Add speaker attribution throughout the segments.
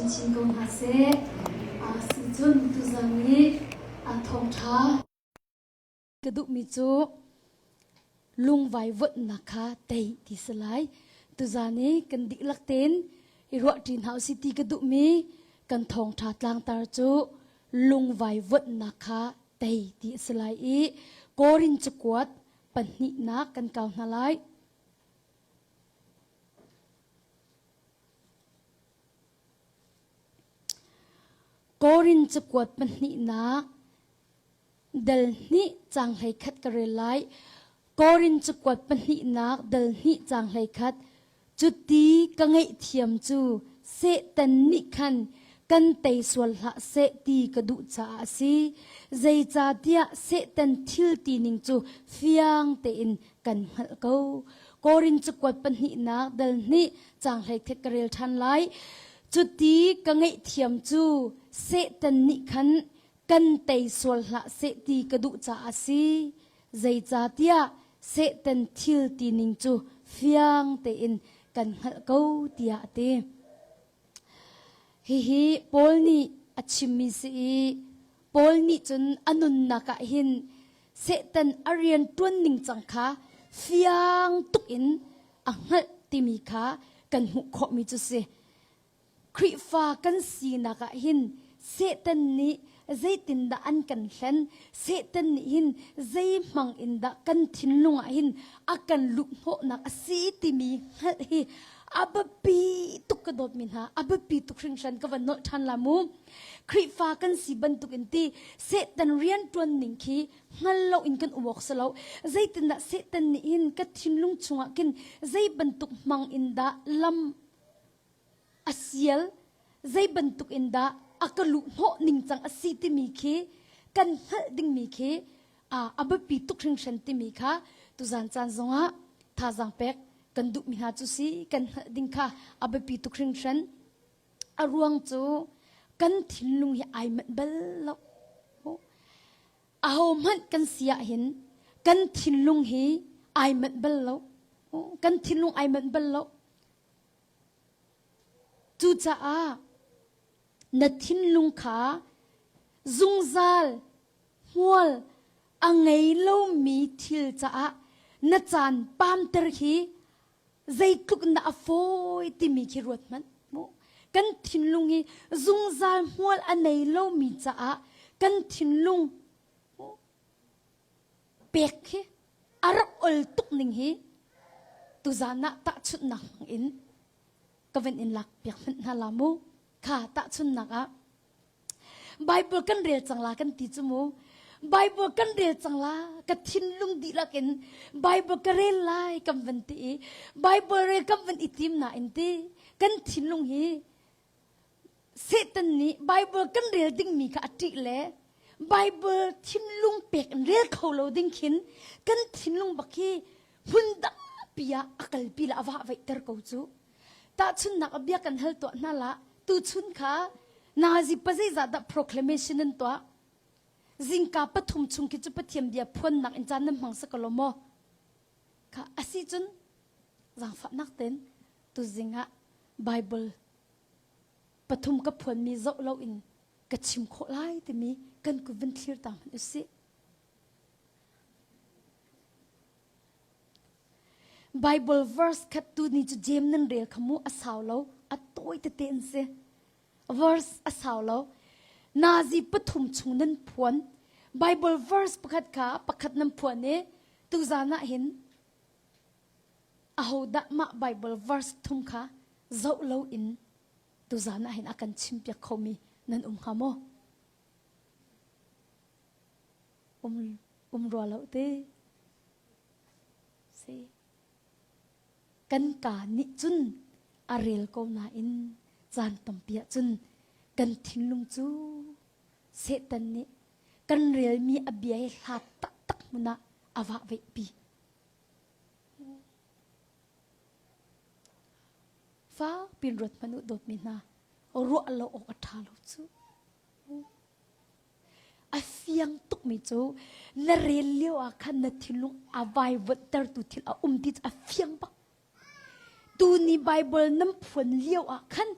Speaker 1: chinchin ko hna seh. Sicun tuzan i thawngṭha ka duhmi cu lungvai vuanhnak kha tei ti si lai. Tuzan i kan dihlak tein i ruahṭi hna usih ti ka duhmi kan thawngṭha tlangtar cu lungvai vuanhnak kha tei ti a si lai i Korin cakuat pahnihnak kan kau hna lai. Korin cakuat pahnihnak dal hnih caang 11 ka rel lai. Korin cakuat pahnihnak dal hnih caang 11 Cuti ka ngaihthiam cu Satan nih khan kan tei sual hlah seh ti ka duh caah a si. Zeicahtiah Satan thil tining cu fiang tein kan hngalh ko. Korin cakuat pahnihnak dal hnih caang 11 ka rel ṭhan lai. Cuti ka ngaihthiam cu Satan nih khan kan tei sual hlah seh ti ka duh caah a si. Zeicahtiah Satan thil tining cu fiang tein kan hngalh ko tiah a ti. Hihi Paul nih a chimmi si i Paul nih cun a nunnak ah hin Satan a rian ṭuan ning cang kha fiang tuk in a hngalh timi kha kan hmuh khawhmi cu si. Khrihfa kan sinak ah hin Satan nih zeitindah an kan hlen? Satan nih hin zei hmang in dah kan thinlung ah hin a kan luhhnawhnak a si timi hngalh hi a biapi tuk ka dawtmi hna a biapi tuk hringhran ka van nolh ṭhan la mu. Khrihfa kan si bantuk in ti Satan rianṭuan ning khi hngal lo in kan um awk si lo. Zeitindah Satan nih hin ka thinlung chungah khin zei bantuk hmang in dah lam a sial zei bantuk in dah a ka luh hnawh ning cang a si timi khi kan hngalh dingmi khi a biapi tuk hringhran timi kha tuzan caan zongah thazaang pek kan duhmi hna cu si kan hngalh ding kha a biapi tuk hringhran a ruang cu kan thinlung hi ai manh bal lo aho hmanh kan si ah hin kan thinlung hi ai manh bal lo kan thinlung ai manh bal lo Cucaah na thinlung kha zungzal hmual a ngei lomi thil caah na caan pamter hi zeitluk in dah a fawi timi khi ruat hmanh. Kan thinlung hi zungzal hmual a nei lomi caah kan thinlung pek hi a rak ol tuk ning hi tuzan ah tahchunhnak hmang in ka van in lak piak hmanh hna la mu kha tahchunhnak ah Bible kan rel cang la kan ti cu mu Bible kan rel cang la ka thinlung dihlak in Bible ka rel lai kan van ti i Bible rel kan van i tim na in ti kan thinlung hi Satan nih Bible kan rel dingmi kha a ṭih le Bible thinlung pek in rel kho lo ding khin kan thinlung bak hi hmun dangpi ah a kalpi le a vahvaihter ko cu. Tahchunhnak a bia kan hal tuah hna la tuchun kha nazi pazeizah dah proclamation an tuah zingka pathum chung khi cu Pathian bia phuannak in caan nan hmang sa ko lo maw kha asi cun zaangfahnak ten tuzing ah Bible pathum ka phuanmi zoh loin ka chim khawh lai timi kan kut van thlir ta hmanh usih. Bible verse khat tu ni cu jem nan rel kha mu a sau lo a tawi tete an si verse a sau lo nazi pathum chung nan phuan Bible verse pakhat kha pakhat nan phuan i tuzan ah hin Ahodah mah Bible verse thum kha zoh loin tuzan ah hin a kan chimpiak khomi nan um hnga maw? Um, um rua lo te. Si. Kan ka nih cun a rel ko nain caan tampi ah cun kan thinlung cu Satan nih kan relmi a bia hi hlat taktak hmun ah a vah veihpi. Fak pin ruat hmanh u dawtmi hna ruah lo awk a ṭha lo cu. A fiang tukmi cu na rel lio ah khan na thinlung a vaivuanhtertu thil a um ti cu a fiang bak. Tuni Bible nan phuan lio ah khan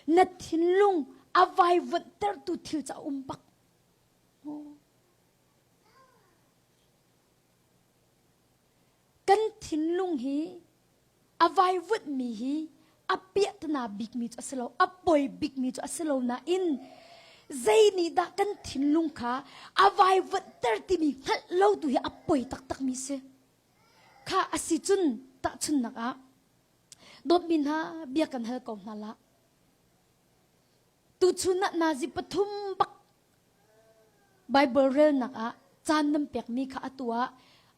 Speaker 1: Na thinlung a vaivuanhtertu thil cu a um bak. Kan thinlung hi a vaivuanhmi hi a piahtana bikmi cu a si lo, a poi bikmi cu a si lo nain zei nih dah kan thinlung kha a vaivuanhter timi hngalh lo tu hi a poi taktakmi si. Kha a si cun tahchunhnak ah dawtmi hna bia kan hal ko hna la. Tuchun ah nazi pathum bak Bible relnak ah caan nan pekmi kha atu ah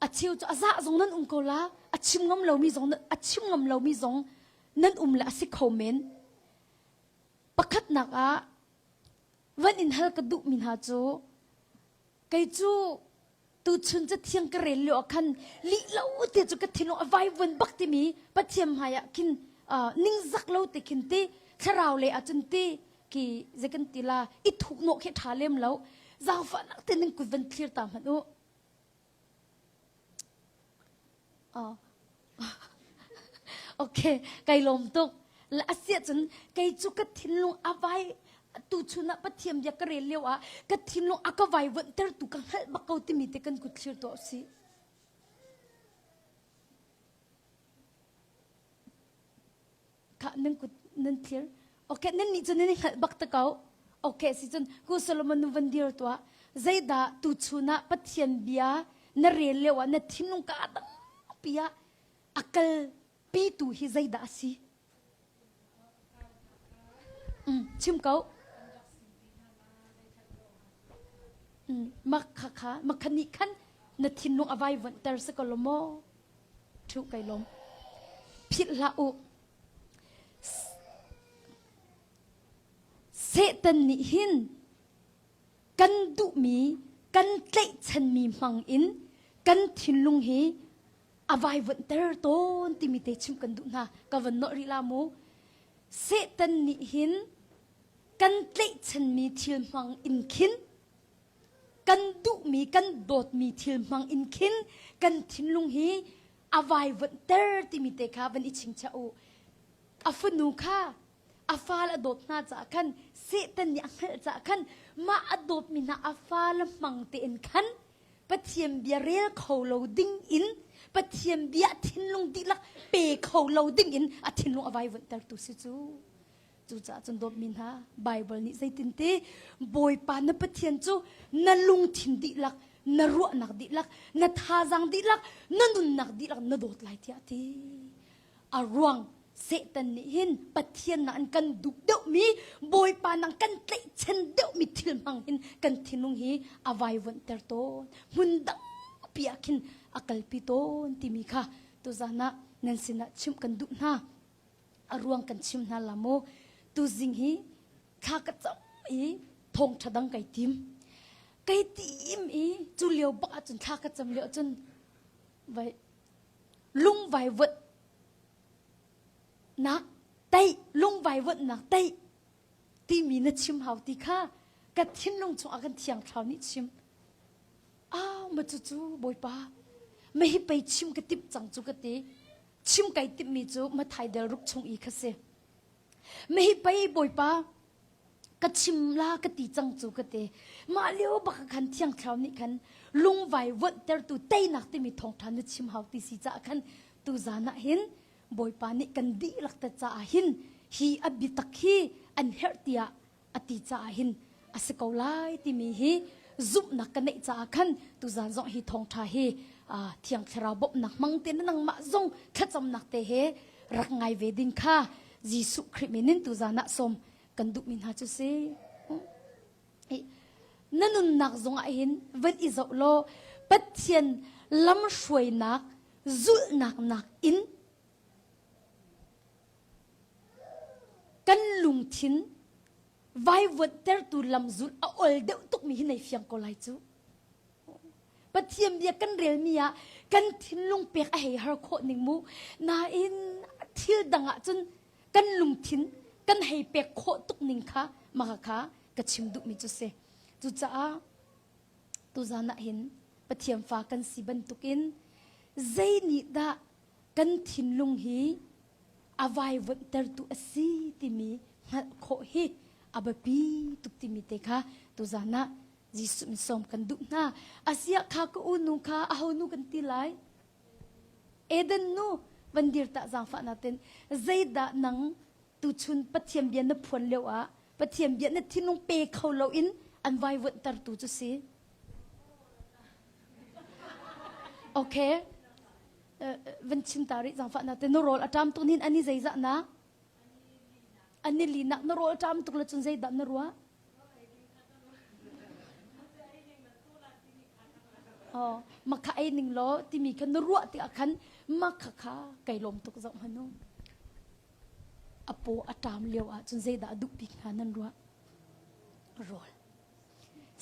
Speaker 1: a cheu cu a zah zong nan um ko la, a chim ngam lomi zong a chim ngam lomi zong nan um le a si kho men. Pakhatnak ah van in hal ka duhmi hna cu kei cu tuchun cathiang ka rel lio ah khan lih lo te cu ka thinlung a vaivuan bak timi Pathian hmai ah khin ningzak lo te khin ti thlarau le ahcun ti ki zei kan ti la i thuk nawh khi ṭha lem lo zaangfahnak te ning kut van thlir ta hmanh u Okay, kai lawm tuk. Asiah cun kei cu ka thinlung a vai tu chun ah Pathian bia ka rel lio ah ka thinlung a ka vai tu ka hngalh bak ko timi te kan kut thlir tuah usih. Kha nan kut nan thlir. Okay, nan nih cun nan i hngalh bak te ko. Okay, si cun ku Solomon nu van dir tuah. Zeidah tu chun ah Pathian bia na rel lio ah na thinlung ka dang pi ah a kal pitu hi zeidah a si? Mm, chim ko. Mm, mak kha kha makha nih khan na thinlung a vai ter se ko lo maw? Thu kai lom. Philh hlah u. Satan nih hin kan duhmi kan tlaihchanmi hmang in kan thinlung hi a vaivuanhter tawn timi te chimh kan duh hna ka van nolh rih la mu Satan nih hin kan tlaihchanmi thil hmang in khin kan duhmi kan dawtmi thil hmang in khin kan thinlung hi a vaivuanhter timi te kha van i chingchiah u a fanu kha a fale a dawt hna caah khan Satan nih a hngalh caah khan mah a dawtmi hna a fale hmang tein khan Pathian bia rel kho lo ding in Pathian bia thinlung dihlak pe kho lo ding in a thinlung a vaivuanhtertu si cu. Cucaah cun dawtmi hna Bible nih zeitin ti Bawipa na Pathian cu na lungthin dihlak na ruahnak dihlak na thazaang dihlak na nunnak dihlak na dawt lai tiah a ti. A ruang Satan nih hin Pathian nak in kan duh deuhmi Bawipa nang kan tlaihchan deuhmi thil hmang hin kan thinlung hi a vaivuanhter tawn hmun dangpi ah khin a kalpi tawn timi kha tuzan ah nan sinah chimh kan duh hna a ruang kan chim hna la mu tuzing hi thla ka cam i thawngṭha dang kai tim kai tim i cu lio bak ahcun thla ka cam lio ahcun vai lungvaivuanh nak tei lungvaivuanhnak tei timi na chim hau ti kha ka thinlung chungah kan thiang thlarau nih chim ah ma cu cu bawipa ma hi pei chim ka timh cang cu ka ti chim kai timhmi cu Mathai del ruk chung i kha si ma hi pei bawipa ka chim la ka ti cang cu ka ti mah lio bak khan thiang thlarau nih khan lungvai vuanhtertu teinak timi thawngṭha na chim hau ti si caah khan tu zan ah hin bawipa nih kan dihlak te caah hin hi a biatak hi an herh tiah a ti caah hin a si ko lai timi hi zumhnak ka neih caah khan tuzan zong hi thawngṭha hi thiang thlarau bawmhnak hmang te na nangmah zong thlacamnak te he rak ngai ve ding kha Jesuh Khrih min in tuzan ah sawm kan duhmi hna cu si. Na nunnak zongah hin van i zoh law Pathian lamhruainak zulhnak nak in kan lungthin vaivuanhtertu lam zulh a ol deuh tukmi hi nei fiang ko lai cu. Pathian bia kan relmi ah kan thinlung pek a hei har khawh ning mu. Nain thil dang ah cun kan lungthin kan hei pek khawh tuk ning kha maka kha ka chim duhmi cu si. Cucaah tuzan ah hin Pathian fa kan si bantukin zei nih dah kan thinlung hi a vaivuanhtertu a si timi hngalh khawh hi a biapi tuk timi te kha tuzan ah Jesuh min sawm kan duh hna. Asiah kha ka u nu kha aho nu kan ti lai? Eden nu van dir ta zaangfah natin zeidah nang tuchun Pathian bia na phuan lio ah Pathian bia na thinlung pe kho loin an vaivuanhtertu cu si. Okay. Van chim ta rih zaangfah natin na rawl a ṭam tuk nin ani zeizah na? Ani linak na rawl a ṭam tuk le cun zeidah na ruah? Oh, makha ei ning law timi kha na ruah tikah khan makha kha kai lawm tuk zoh hmanh u. A paw a ṭam lio ah cun zeidah a duh bik hnga nan ruah? Rawl.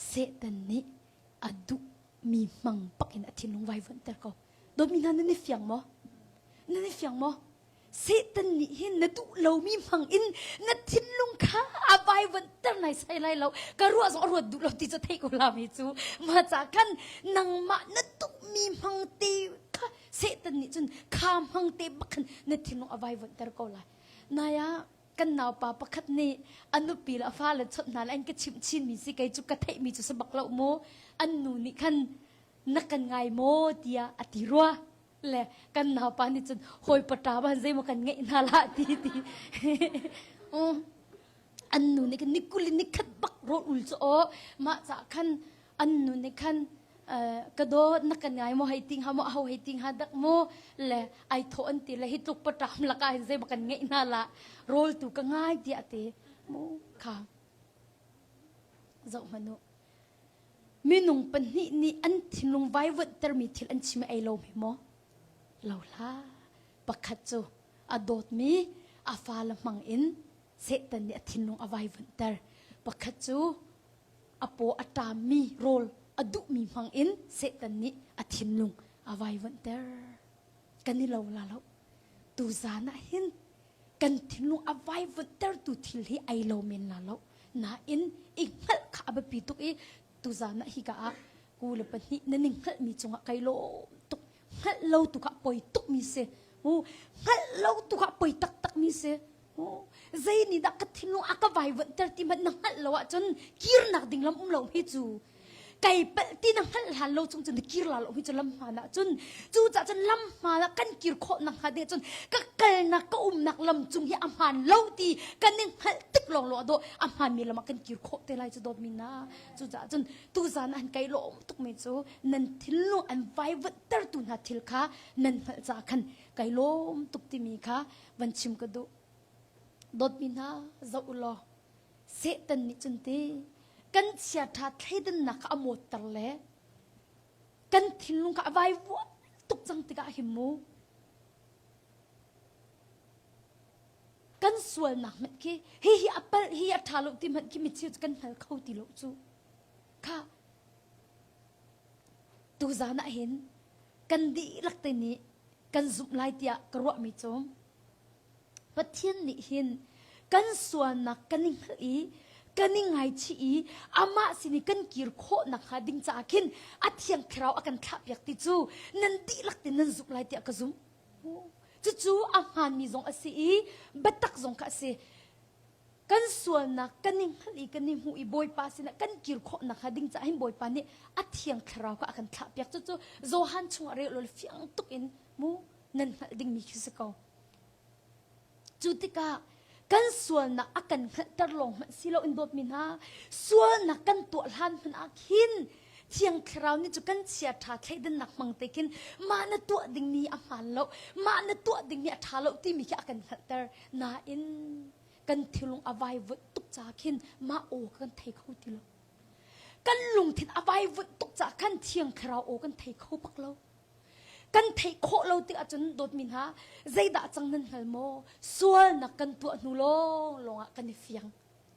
Speaker 1: Satan nih a duhmi hmang bak in a thinlung vaivuanhter ko. Dawtmi hna nan i fiang maw? Nan i fiang maw? Satan nih hin na duh lomi hmang in na thinlung kha a vaivuanhter nai sai lai lo. Ka ruah zong a ruat duh lo ti cu theih ko la mi cu. Mah ca khan nangmah na duhmi hmang te kha Satan nih cun kha hmang te bak khan na thinlung a vaivuanhter ko lai. Nai ah kan naupa pakhat nih a nupi le a fale chawnh hna le an ka chimh chinmi si kei cu ka theihmi cu si bak lo mu. An nu nih khan na kan ngai maw tiah a ti rua. Le kan naupa nih cun hawi paṭa ban zeimaw kan ngeih hna lah ti ti. An nu nih khan nikul in nikhat bak rawl ul cu aw mah ca khan an nu nih khan ka dawt na kan ngai maw hei ting ha maw aho hei ting ha dak maw le ai thawh an ti le hi tluk paṭam lakah hin zeimaw kan ngeih hna lah rawl tu ka ngai tiah ti mu kha zoh hmanh u Minung pahnih nih an thinlung vaivuanhtermi thil an chim ei lo hme maw? Lo hlah. Pakhat cu a dawtmi a fale hmang in Satan nih a thinlung a vaivuanhter. Pakhat cu a paw a ṭammi rawl a duhmi hmang in Satan nih a thinlung a vaivuanhter. Kan i lo la lo. Tuzan ah hin kan thinlung a vaivuanhtertu thil hi ei lo men la lo. Nain i hngalh kha a biapi tuk i tuzan ah hika ah ku le pahnih nan i hngalhmi cungah kai lawm tuk. Hngalh lo tu kha poi tukmi si. Hngalh lo tu kha poi taktakmi si. Zei nih dah ka thinlung a ka vaivuanhter ti hmanh na hngalh lo ahcun kirnak ding lam um lo hi cu. Kai palh ti na hngalh hlan lo chung cun na kir la lo hi cu lam hmaan ah cun cucaah cun lam hmaan ah kan kir khawh nak hnga ding cun ka kalnak ka umnak lam cung hi a hmaan lo ti kan i hngalh tik lawng lawng dawh a hmaanmi lam ah kan kir khawh te lai cu dawtmi na cucaah cun tuzan an kai lawm tukmi cu nan thinlung an vaivuanhtertu hna thil kha nan hngalh caah khan kai lawm tuk timi kha van chim ka duh. Dawtmi hna zoh u law Satan nih cun ti kan chiaṭha thleidannak kha a mawtter le kan thinlung kha a vaivuan tuk cang tikah hin mu kan sualnak hmanh khi hihi a palh hi a ṭha lo ti hmanh khi micheu cu kan hngal kho ti lo cu kha tuzan ah hin kan dihlak te nih kan zumh lai tiah ka ruahmi cu Pathian nih hin kan sualnak kan i hngalh i kan i ngaichih i amah sin i kan kir khawh nakhnga ding caah khin a thiang thlarau a kan thlahpiak ti cu nan dihlak tein nan zumh lai tiah ka zumh. Cucu a hmaanmi zong a si i biatak zong kha a si. Kan sualnak kan i hngalh i kan i hmuh i Bawipa sinah kan kir khawh nakhnga ding caah hin Bawipa nih a thiang thlarau kha a kan thlahpiak. Cucu Johan chungah rel law fiang tuk in mu nan hngalh dingmi khi si ko. Cu tikah kan sualnak a kan hngalhter lawng hmanh si loin dawtmi hna sualnak kan tuah hlan hmanh ah khin Thiang Thlarau nih cu kan chiaṭha thleidannak hmang te khin mah na tuah dingmi a hmaan lo mah na tuah dingmi a ṭha lo timi khi a kan hngalhter nain kan thilung a vaivuanh tuk caah khin mah aw kan thei kho ti lo kan lungthin a vaivuanh tuk caah khan Thiang Thlarau aw kan thei kho bak lo Kan theih khawh lo tik ahcun dawtmi hna zeidah cang nan hngal maw? Sualnak kan tuah hnu lawnglawng ah kan i fiang.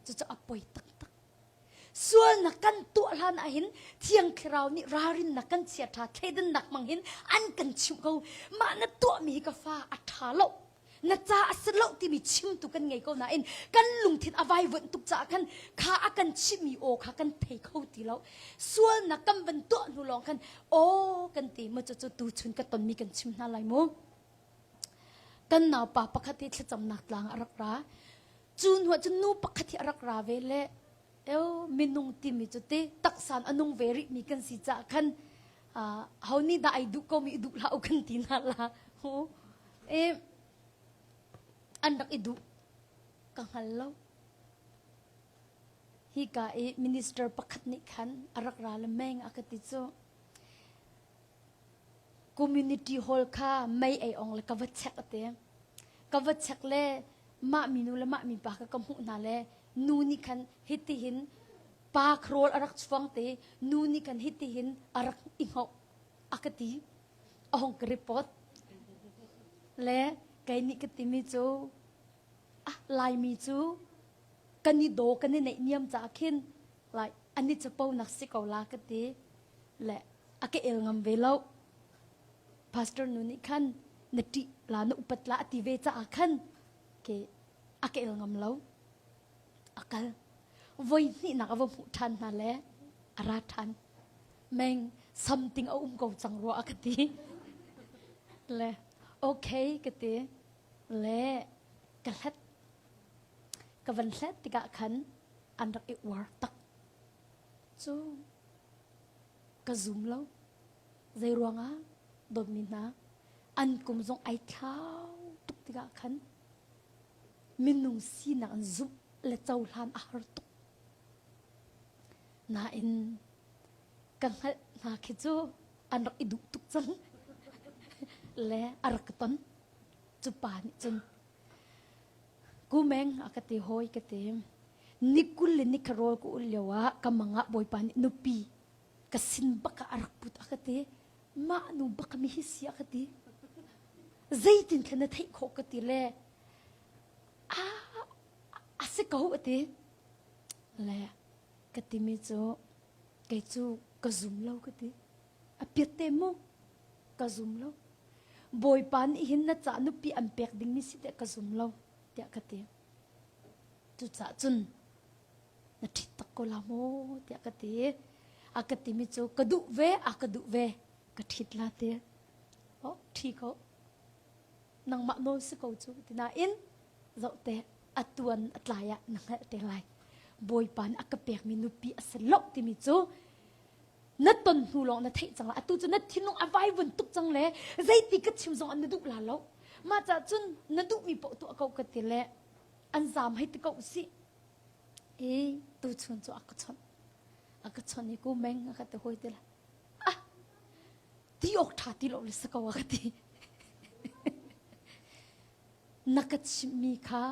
Speaker 1: Cucu a poi taktak. Sualnak kan tuah hlan ahhin Thiang Thlarau nih ralrinnak kan chiaṭha thleidannak hmang hin an kan chimh ko. Mah na tuahmi hi ka fa a ṭha lo. Na ca a si lo timi chimtu kan ngei ko nain kan lungthin a vaivuanh tuk caah khan kha a kan chimmi aw kha kan thei kho ti lo. Sualnak kan van tuah hnu lawng khan aw kan ti maw cucu tuchun ka tonmi kan chim hna lai mu. Kan naupa pakhat hi thlacamnak tlang a rak ra. Cu hnu ah cun nu pakhat hi a rak ra ve le eo minung timi cu te taksan a nung ve rih mi kan si caah khan ho nih dah ai duh ko mi i duh hlah u kan ti hna la hu e an rak i duh ka hngal lo hika i minister pakhat nih khan a rak ra le meng a ka ti cu Community hall kha mei ei ong le ka va check a ti. Ka va check le mah minu le mah mipa kha ka hmuh hna le nu nih khan hitihin pa rawl a rak chuang te nu nih khan hitihin a rak i hngoh a ka ti. A hong ka report. Le kei nih ka timi cu ah Laimi cu kan i daw kan i neihniam caah khin like an i capo nak si ko la ka ti. Le a ka el ngam ve lo. Pastor nu nih khan na ṭih la na upat la a ti ve caah khan ke a ka el ngam lo. A kal. Voi hnihnak a va hmuh ṭhan hna le a ra ṭhan. Meng something a um ko cang rua a ka ti. Le okay ka ti. Le ka hlat. Ka van hlat tikah khan an rak i uar tak. Cu Ka zum lo. Zei ruangah dawtmi hna an kum zong ai thlau tuk tikah khan minung sinak in zumh le cohlan a har tuk. Nain ka hngalh hna khi cu an rak i duh tuk cang le a rak ka ton. Cu pa nih cun Kumeng a ka ti hawi ka ti. Ni 20 le ni kha rawl ka ul lio ah ka mang ah Bawipa nih nupi ka sin bak ah a rak put a ka ti. Mah nu bak mi hi si a ka ti. Zeitin khan na theih khawh ka ti le a a si ko a ti. Le ka timi cu kei cu ka zum lo ka ti. A piat te mu ka zum lo. Bawipa nih hin na ca nupi an pek dingmi si tiah ka zum lo tiah ka ti. Cucaah cun na ṭhit tak ko la maw tiah ka ti. A ka timi cu ka duh ve, a ka duh ve, ka ṭhit la ti. Oh, ṭhi ko. Nangmah nawl si ko cu ti nain zoh te a tuan a tlai ah na hngalh te lai. Bawipa nih a ka pekmi nupi a si lo timi cu na ton hnu lawng na theih cang la atu cu na thinlung a vaivun tuk cang le zeiti ka chim zong an na duh la lo mah cah cun na duhmi paoh tuah ko ka ti le an zaam hei ti ko sih i tu chun cu a ka chawnh a ka chawnh i ku meng a ka ti hoi ti la ah ti awk ṭha ti lo le sa ko a ka ti na ka chimhmi kha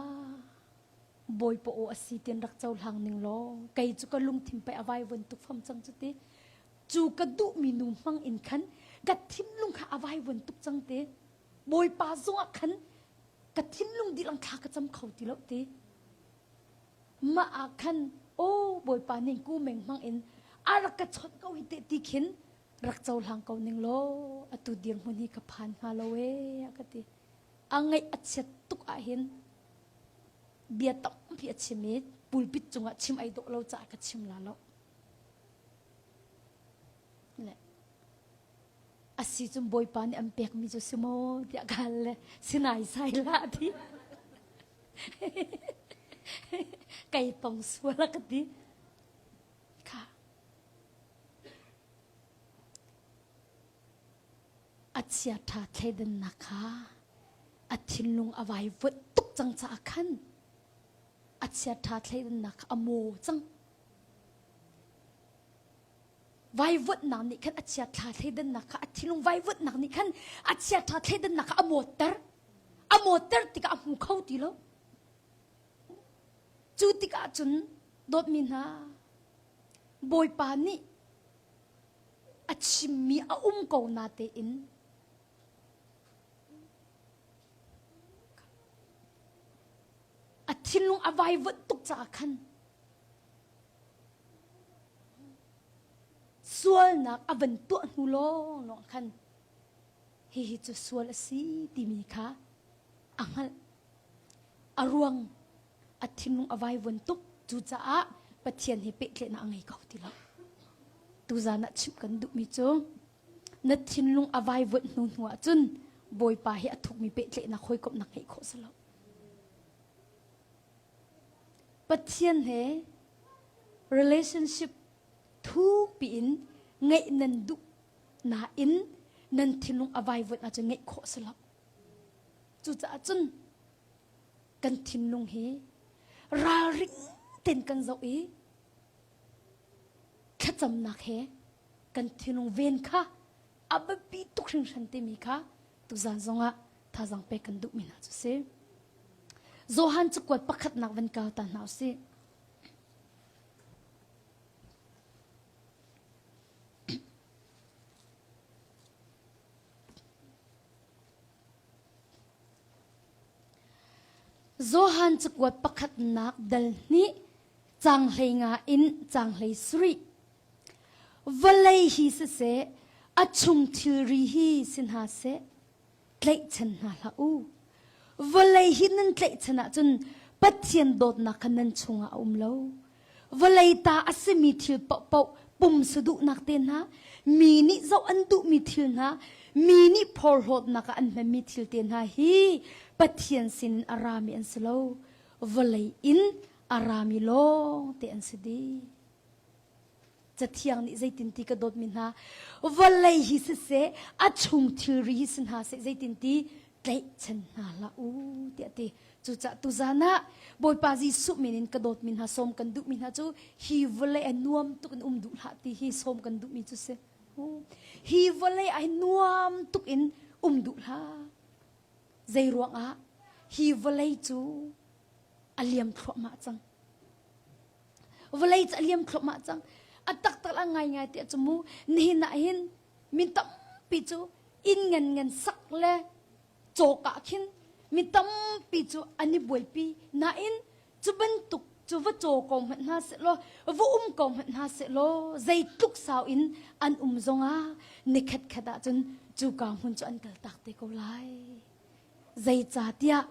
Speaker 1: Bawipa aw a si tian rak cohlang ning law kei cu ka lungthin pei a vaivun tuk fam cang cu ti cu ka duhmi nu hmang in khan ka thinlung kha a vaivun tuk cang ti Bawipa zungah khan ka thinlung dihlak thla ka cam kho ti lo ti mah ah khan aw Bawipa ning ku meng hmang in a rak ka chawnh ko hi te ti khin rak cohlang ko ning law atu dirhmun hi ka phan hnga lo ee a ka ti a ngaih a chiat tuk ah hin bia tampi a chim i pulpit cungah chim ai dawh lo caah ka chim la lo. Le asi cun Bawipa nih an pekmi cu si maw tiah ka hal le sinai sai la ti. Kai tong sual a ka ti. Kha. A chiaṭha thleidannak kha a thinlung a vaivuanh tuk cang caah khan a chiaṭha thleidannak kha a maw cang. Vaivuanhnak nih khan a chiaṭha thleidannak kha a thinlung vaivuanhnak nih khan a chiaṭha thleidannak kha a mawtter. A mawtter tikah a hmu kho ti lo. Cu tikah cun dawtmi hna Bawipa nih a chimmi a um ko na tein a thinlung a vaivuanh tuk caah khan sualnak a van tuah hnu lawnglawng khan hihi cu sual a si timi kha a hngalh a ruang a thinlung a vaivuan tuk cucaah Pathian he pehtlaihnak a ngei kho ti lo tuzan ah chimh kan duhmi cu na thinlung a vaivuanh hnu hnu ah cun Bawipa he a thukmi pehtlaihnak hawikomhnak ngeih khawh si lo. Pathian he relationship thukpi in ngeih nan duh nain nan thinlung a vaivuanh ahcun ngeih khawh si lo. Cucaah cun kan thinlung hi ralring tein kan zoh i thlacamnak he kan thinlung ven kha a biapi tuk hringhran timi kha tuzan zongah thazang pek kan duhmi hna cu si. Johan cakuat pakhatnak van kau ta hna usih. Johan cakuat pakhatnak dal hnih cang hlei nga in cang hlei sarih. Vawlei hi siseh, a chung thilri hi si hna seh, tlaihchan hna hlah u. Vawlei hi nan tlaihchan ahcun Pathian dawtnak kha nan chungah a um lo. Vawlei ta a simi thil paohpaoh pumsa duhnak te hna, mi nih zoh an duhmi thil hna, mi nih phorhlawtnak ah an hmanmi thil te hna hi Pathian sinin a rami an si lo. Vawlei in a rami lawng te an si dih. Cathiang nih zeitin ti ka dawtmi hna vawlei hi siseh a chung thilri hi si hna seh zeitin ti tlaihchan hna hlah u tiah ti cucah tuzan ah Bawipa Jesuh min in ka dawtmi hna sawm kan duhmi hna cu hi vawlei a nuam tuk in um duh hlah ti hi sawm kan duhmi cu si hi vawlei ah hin nuam tuk in um duh hlah zei ruangah hi vawlei cu a liam thluahmah cang Vawlei cu a liam thluahmah cang. A taktak a ngaingai tiah cu mu nihin ah hin mi tampi cu inn ngan ngan sak le cawk ah khin mi tampi cu an i buaipi nain cu bantuk cu va caw ko hmanh hna sehlaw va um ko hmanh hna sehlaw zeitluk sau in an um zongah nikhat khat ah cun cuka hmun cu an kaltak te ko lai. Zeicahtiah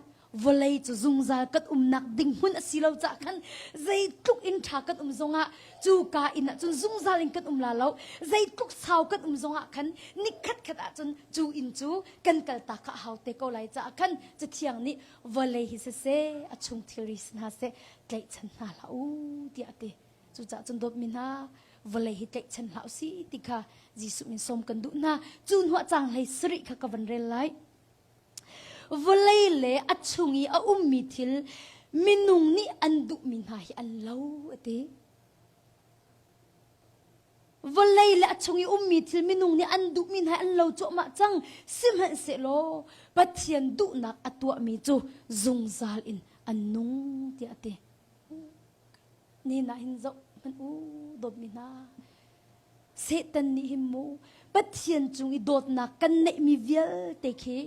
Speaker 1: vawlei cu zungzal kan umnak ding hmun a si lo caah khan zeitluk in ṭha kan um zongah cuka inn ah cun zungzal in kan um la lo. Zeitluk sau kan um zongah khan nikhat khat ah cun cu inn cu kan kaltak kha a hau te ko lai caah khan Cathiang nih vawlei hi siseh a chung thilri si hna seh tlaihchan hna hlah u tiah a ti. Cucaah cun dawtmi hna vawlei hi tlaihchan hlah u si ti kha Jesuh min sawm kan duh hna. Cu hnuah caang hlei sarih kha ka van rel lai. Vawlei le a chung i a ummi thil minung nih an duhmi hna hi an lo a ti. Vawlei le a chung i ummi thil minung nih an duhmi hna hi an lo cuahmah cang. Sihmanhsehlaw Pathian duhnak a tuahmi cu zungzal in an nung tiah a ti. Ni na hin zoh hmanh u dawtmi hna. Satan nih hin mu Pathian cung i dawtnak kan neihmi vialte khi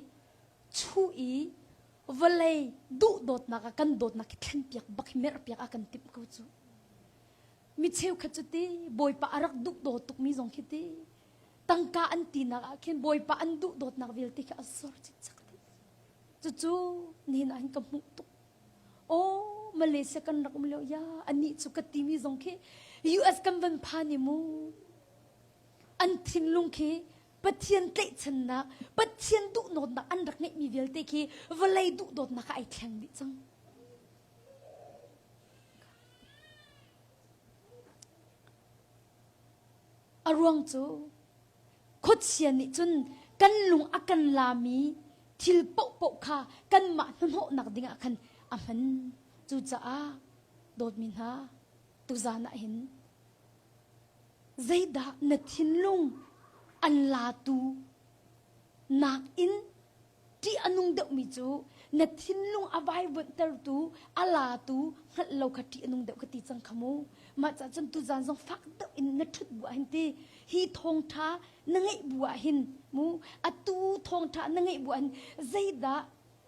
Speaker 1: chuh i vawlei duh dawtnak ah kan dawtnak khi thlenpiak bak hi merhpiak a kan timh ko cu. Mi cheukhat cu ti Bawipa a rak duh daw tukmi zong khi ti tangka an tinak ah khin Bawipa an duh dawtnak vialte khi a zor cikcek dih. Cucu nihin ah hin ka hmuh tuk. Aw Malaysia kan rak um lio ya anih cu ka timi zong khi US kan van phan i mu an thinlung khi Pathian tlaihchannak Pathian duhnawtnak an rak ngeihmi vialte khi vawlei duhdawtnak ah ai thleng dih cang. A ruang cu Khuachia nih cun kan lung a kan lami thil paohpaoh kha kanmah hnahnawhnak dingah khan a hman. Cucaah dawtmi hna, tuzan ah hin zeidah na thinlung an latu nakin ṭih a nung deuhmi cu na thinlung a vaivuanhtertu a latu hngalh lo kha ṭih a nung deuh ka ti cang kha mu mah cah cun tuzan zong fak deuh in na ṭhut bu ah hin ti hi thawngṭha na ngeih bu ah hin mu atu thawngṭha na ngeih bu ah hin zeidah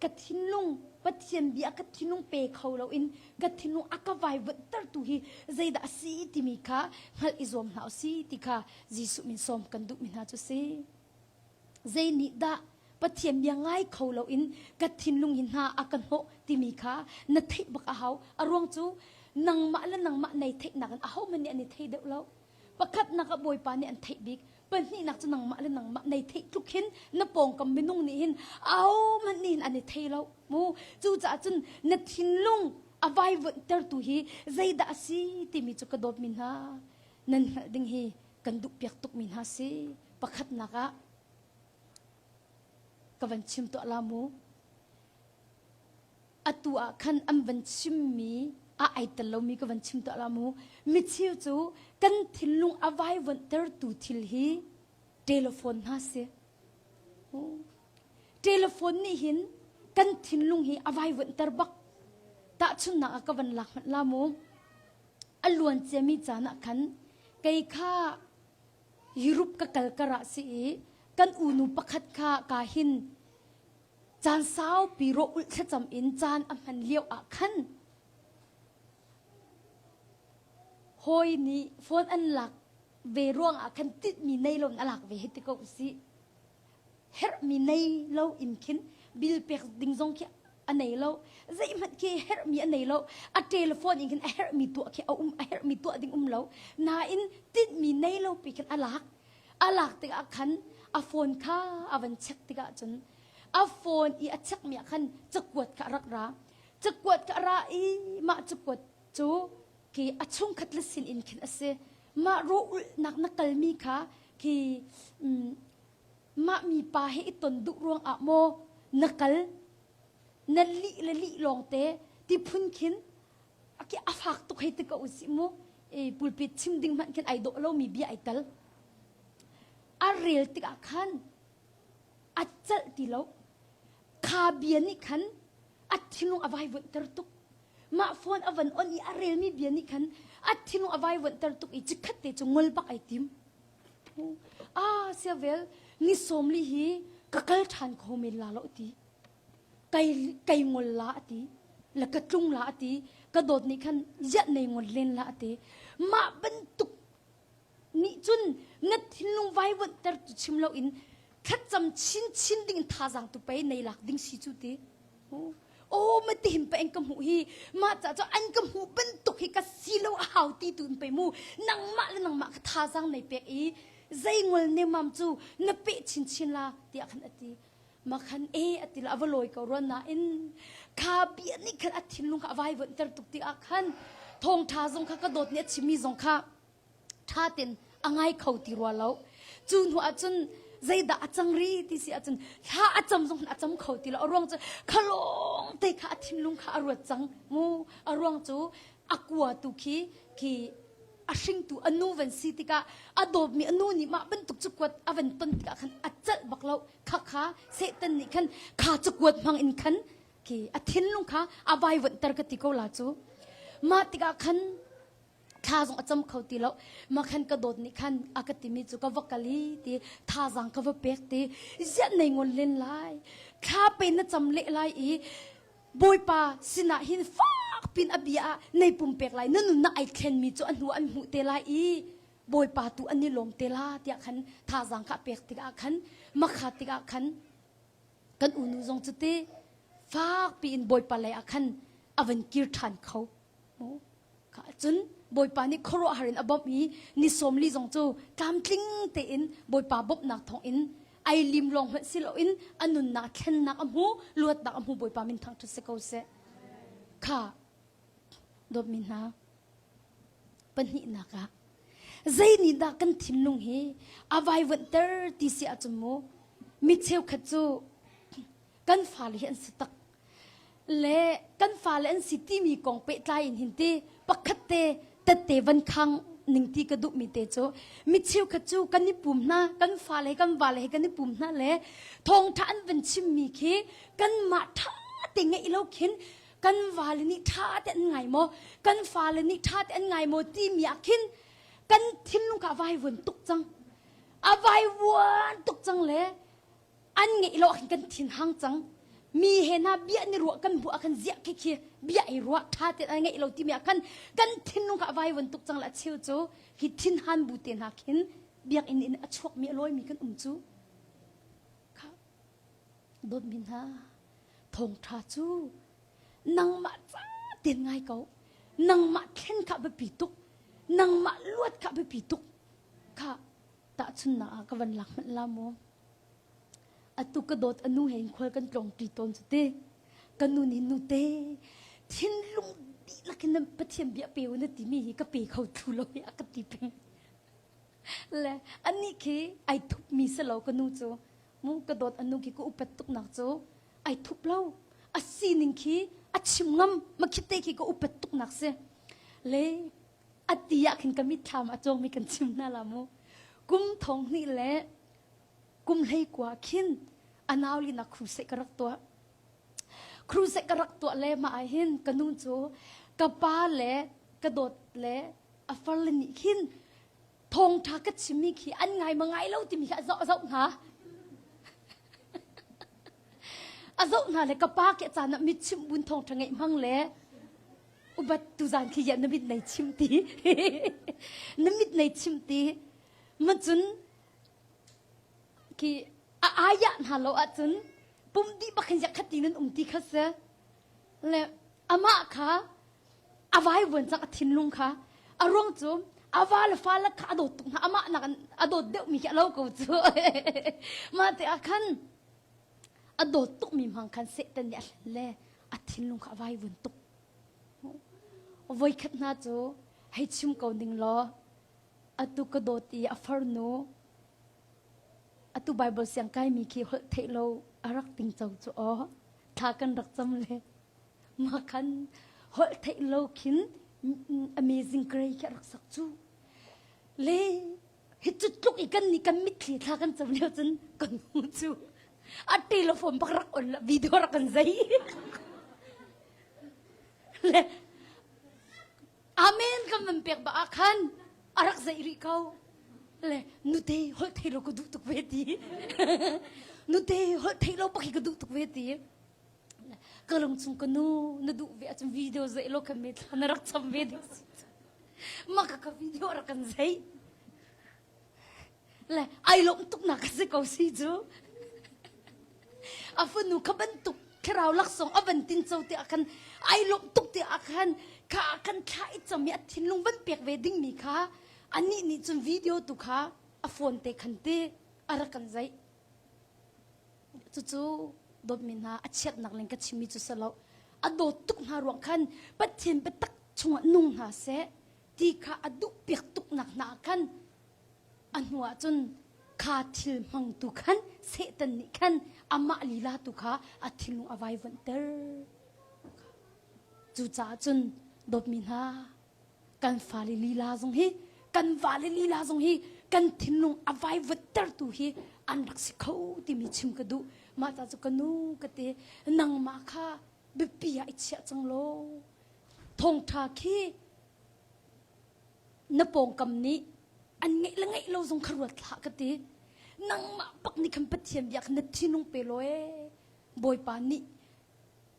Speaker 1: ka thinlung Pathian bia ka thinlung pe kho loin ka thinlung a ka vaivuanhtertu hi zeidah a si timi kha hngalh i zuam hna u si ti kha Jesuh min sawm kan duhmi hna cu si. Zei nih dah Pathian bia ngai kho loin ka thinlung hi hna a ka hnawh timi kha na theih bak a hau. A ruang cu nangmah le nangmah nei theihnak in ahohmanh nih an i thei deuh lo. Pakhatnak ah Bawipa nih an theih bik. Pahnihnak cu nangmah le nangmah nei theih tluk hin na pawngkam minung nih hin ahohmanh nih hin an i thei lo. Mu cucaah cun na thinlung A vaivuanhtertu hi zeidah a si timi cu ka dawtmi hna nan hngalh ding hi kan duhpiak tukmi hna si. Pakhatnak ah ka van chim tuah la mu. Atu ah khan an van chimmi a ai tel lomi ka van chim tuah la mu. Micheu cu kan thinlung a vaivuanhtertu thil hi telephone hna si. Telephone nih hin kan thinlung hi a vaivuanhter bak. Tahchunhnak ah ka van lak hmanh la mu. A luan ciami caan ah khan kei kha Europe ka kal kar ah si i kan unu pakhat kha ka hin caan saupi rawh ulh thlacam in caan a hman lio ah khan hawi nih phone an lak ve ruang ah khan tinhmi nei lo in a lak ve hi ti ko usih. Herhmi nei lo in khin bill pek ding zong khi a nei lo. Zeihmanh khi herhmi a nei lo. A telephone in khin a herhmi tuah khi a um a herhmi tuah ding um lo. Nain tinhmi nei lo pi khin a lak. A lak tikah khan a phone kha a van check tikah cun a phone i a checkmi ah khan cakuat kha a rak ra. Cakuat kha a ra i mah cakuat cu khi a chungkhat le sin in khin a si. Mah rawh ulhnak na kalmi kha khi mah mipa he i ton duh ruang ah maw na kal na lih le lih lawngte ti phun khin a fak tuk hei ti ko usih mu e pulpit chim ding hmanh khin ai dawh lomi bia ai tal a rel tikah khan a celh ti lo kha bia nih khan a thinlung a vaivuanhter tuk mah phone a van on i a relmi bia nih khan a thinlung a vaivuanhter tuk i chikkhat te cu ngol bak ai tim ah siavel ni sawmli hi ka kal ṭhan kho men la lo ti kai kai ngol la ati la ka tlung la ati ka dawt nih khan ziah nei ngol len la ati mah bantuk nih cun na thinlung vaivuanhter tu chim lo in thlacam chinchin ding in thazaang tu pei nei lak ding si cu ti Oh ma ti hin pa en ka hmuh hi ma ca cu an ka hmuh bantuk hi ka si lo a hau ti tu in pei mu nangmah le nangmah ka thazaang nei pek i zei ngol nemam cu na pe chinchin la tiah khan ati ma khan e ati la ava lawi ko ruan nain kha bia nih khan a thinlung kha a vai ter tuk ti ah khan thawngtha zong kha ka dawt nih a chimmi zong kha ṭha tein a ngai kho ti rua lo. Cu hnu ahcun zeidah a cang ri ti si ahcun thla a cam zong a cam kho ti lo. A ruang cu khalawng te kha a thinlung kha a ruat cang mu. A ruang cu a kua tu khi khi a hringtu a nu van si tikah a dawtmi a nu nih mah bantuk cu kuat a van ton tikah khan a celh bak lo. Kha kha Satan nih khan kha cu kuat hmang in khan khi a thinlung kha a vaivuanhter ka ti ko la cu. Mah tikah khan thla zong a cam kho ti lo ma khan ka dawt nih khan a ka timi cu ka va kal i ti thazang ka va pek ti ziah nei ngon len lai thla pe na cam leh lai i bawipa sinah hin fak pin a bia ah nei pum pek lai na nun na ai thlen mi cu a hnu an hmuh te lai i bawipa tu an i lawm te la tiah khan thazang kha pek tikah khan makha tikah khan kan unu zong cu ti fak piin bawipa lei ah khan a van kir ṭhan kho Cun Bawipa nih khuaruahhar in a bawmh i ni 40 zong cu tlamtling tein Bawipa bawmhnak thawngin ai lim lawng hmanh si loin a nunnak thlennak a hmu, luatnak a hmu Bawipa min thangṭhat si ko seh. Kha dawtmi hna pahnihnak ah zei nih dah kan thinlung hi a vaivuanhter ti si ahcun mu mi cheukhat cu kan fale hi an si tak le kan fale an si timi kong pehtlai in hin ti pakhat te tette van khang ning ti ka duhmi te cu mi cheukhat cu kan i pum hna kan fale kan vale he kan i pum hna le thawngtha an van chimmi khi kanmah tha te ngeih lo khin kan vale nih tha te an ngai maw kan fale nih tha te an ngai maw timi ah khin kan thinlung kha a vaivuan tuk cang a vaivuan tuk cang le an ngeih lo ah khin kan thin hang cang mi he hna bia ni ruah kan hmuh ah khan ziah khi khi bia i ruah tha te an ngeih lo timi ah khan kan thinlung kha a vai von tuk cang la cheu cu hi thinhan bu te hna khin biakinn in a chuak mi a lawi mi kan um cu kha dawtmi hna thawngtha cu nangmah ca ten ngai ko nangmah thlen kha biapi tuk nangmah luat kha biapi tuk kha tahchunnak ah ka van lak hmanh la mu Atu ka dawt a nu he in khual kan tlawngṭi tawn cu ti. Ka nu nih nute thinlung dihlak in Pathian bia pe u na timi hi ka pe kho thlu lo hi a ka ti peng. Le anih khi ai thupmi si lo ka nu cu. Mu ka dawt anu khi ka upat tuknak cu ai thup lo. A sining khi a chim ngam ma khi te khi ka upat tuknak si. Le a ti ah khin ka mitthlam a cawngmi kan chim hna la mu. Kum thong hnih le kum hlei kua khin a nau li nak crusade ka rak tuah. Crusade ka rak tuah le mah ah hin ka nu cu ka pa le ka dawt le a farle nih khin thawngṭha ka chimmi khi an ngai ma ngai lo timi khi a zoh a zoh hna. A zoh hna le ka pa ke caan ah mit chimh bun thawngṭha ngeih hmang le ubat tuzan khi ya na mit nei chim ti na mit nei chim ti ma cun khi a ayah hna lo ahcun pum dih bak hin khat ti nan um ti kha si le amah kha a vai vuan cang a thinlung kha a ruang cu a va le fa le kha a dawt tuk hna amah nak a dawt deuh mi khi a lo ko cu mah te ah khan a dawt tuk mi hmang khan Satan nih a hlen le a thinlung kha a vai vuan tuk voikhat hna cu hei chim ko ning law atu ka dawt i a farnu atu Bible siang kaimi khi holh theih lo a rak tingco cu aw thla kan rak cam le ma khan holh theih lo khin amazing grace khi a rak sak cu le hi cu tluk i kan nih kan mitthli thla kan cam lio cun kan nu cu a telephone bak rak on la video rak kan zei le Amen kan van pek ba ah khan a rak zeih rih ko. Le nute holh thei lo ka duh tuk ve ti. nute holh thei lo bak hi ka duh tuk ve ti. Ka lung chung ka nu na duh ve ahcun video zeih lo kan me thla na rak cham ve ding si. Ma ka ka video rak kan zeih. Le ai lawm tuk nak ka si ko si cu. A fanu kha bantuk thlarau laksawng a van tin co te ah khan ai lawm tuk te ah khan kha ah khan thla i cam i a thinlung van pek ve dingmi kha anih nih cun video tu kha a phone te khan te a rak kan zaih. Cucu dawtmi hna a chiatnak ling ka chimmi cu si lo. A dawt tuk hna ruang khan Pathian biatak chungah nung hna seh ti kha a duh piak tuknak hna ah khan A hnuah cun kha thil hmangtu khan Satan nih khan amah lila tu kha a thinlung a vaivuanhter. Cucaah cun dawtmi hna, kan fale lila zong hi, kan vale lila zong hi kan thinlung a vaivuanhtertu hi an rak si kho timi chim ka duh. Mah ca cu ka nu ka ti, nangmah kha biapi ah i chiah cang law, thawngṭha khi na pawngkam nih an ngeih le ngeih lo zong kha ruat hlah ka ti nangmah bak nih khan Pathian bia kha na thinlung pe law ee Bawipa nih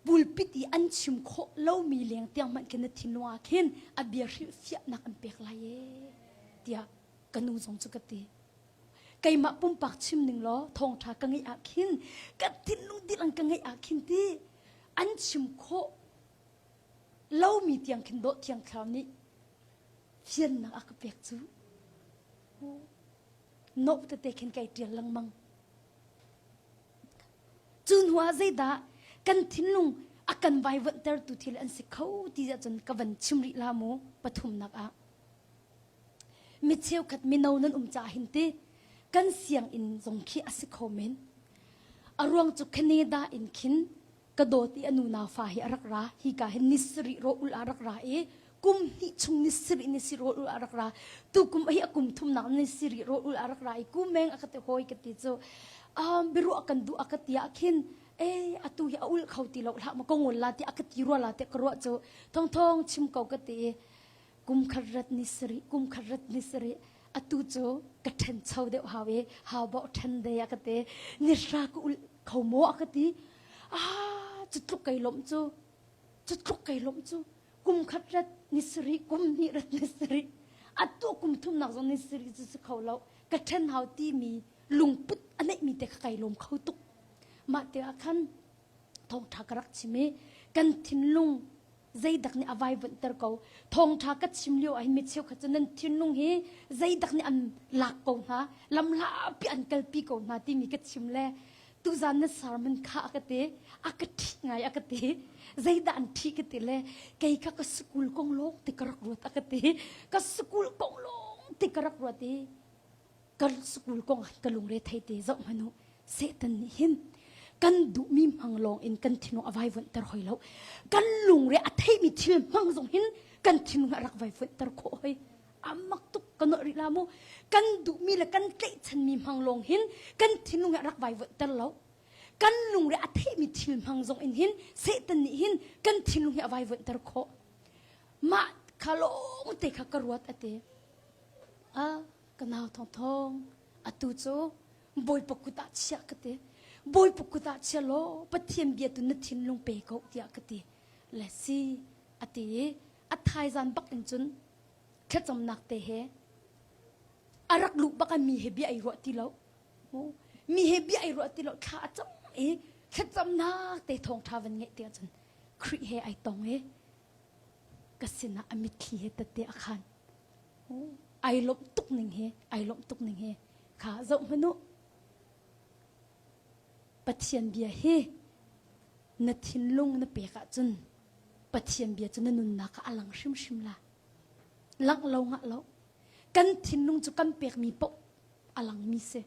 Speaker 1: pulpit i an chim khawh lomi leng tiang hmanh khin na thinlung ah khin a bia hrilhfiahnak an pek lai ee tiah ka nu zong cu ka ti keimah pumpak chim ning law thawngṭha ka ngeih ah khin ka thinlung dilang ka ngeih ah khin ti an chim khawh lomi tiang khin dawh thiang thlarau nih fiannak a ka pek cu note tete khin kai ṭial lengmang. Cu hnu ah zeidah kan thinlung a kan vaivuanhtertu thil an si kho ti ahcun ka van chim rih la mu pathumnak ah. Mi cheukhat mino nan um caah hin ti kan sianginn zong khi a si kho men. A ruang cu Canada in khin ka dawt i a nu nau fa hi a rak ra hika hin ni sarih rawl ul ah rak ra i kum hnih chung ni sarih ni sarih rawl ul ah rak ra tu kum hi a kum thumnak ni sarih rawl ul ah rak ra i kumeng a ka ti hawi ka ti cu um, biaruah kan duh a ka ti ah khin e atu hi a ul kho ti lo hlah ma ka ngol la ti a ka ti rua la te ka ruah cu thong thong chim ko ka ti i kum khat rat ni sarih kum khat rat ni sarih atu cu ka ṭhencho deuh hau i hau bawh ṭhen dei a ka ti ni hra ka ul kho maw a ka ti ah cu tluk kai lawmh cu cu tluk kai lawmh cu kum khat rat ni sarih kum hnih rat ni sarih atu kum thumnak zong ni sarih cu si kho lo ka ṭhen hau timi lungput a neihmi te kha kai lawm kho tuk mah te ah khan thawngṭha ka rak chim i kan thinlung zeidak nih a vaivuanhter ko thawngṭha ka chim lio ah hin mi cheukhat cu nan thinlung hi zeidak nih an lak ko hna lamhlapi an kalpi ko hna timi ka chim le. Tuzan na sermon kha a ka ti. A ka ṭhi ngai a ka ti. Zeidah an ṭhi ka ti le kei kha ka school kong lawng ti ka rak ruat a ka ti. Ka school kong lawng ti ka rak ruat i ka school kong ah ka lungre thei te zoh hmanh u. Satan nih hin kan duhmi hmang lawng in kan thinlung a vaivuanhter hoi lo. Kan lungre a theimi thil hmang zong hin kan thinlung a rak vaivuanhter khawh hoi. A mak tuk ka nawh rih la mu. Kan duhmi le kan tlaihchanmi hmang lawng hin kan thinlung a rak vaivuanhter lo. Kan lungre a theimi thil hmang zong in hin Satan nih hin kan thinlung hi a vaivuanhter khawh. Mah kha lawng te kha ka ruat a ti. A ka nau thong thong atu cu Bawipa kut ah chiah ka ti. Bawipa kut ah chia law Pathian bia tu na thinlung pe ko tiah ka ti. Le si a ti i a thaizan bak in cun thlacamnak te he a rak luh bak ah mi he bia ai ruah ti lo. Mi he bia ai ruah ti lo thla a cam i thlacamnak te thawngṭha van ngeih ti ahcun Khrih he ai tong i ka sinah a mitthli he tette a khan. Ai lawmh tuk ning hi, ai lawmh tuk ning hi kha zoh hmanh u. Pathian bia hi na thinlung na pek ahcun Pathian bia cu na nunnak ah a lang hrimhrim la. Langh lo ngah lo. Kan thinlung cu kan pekmi paoh a langmi si.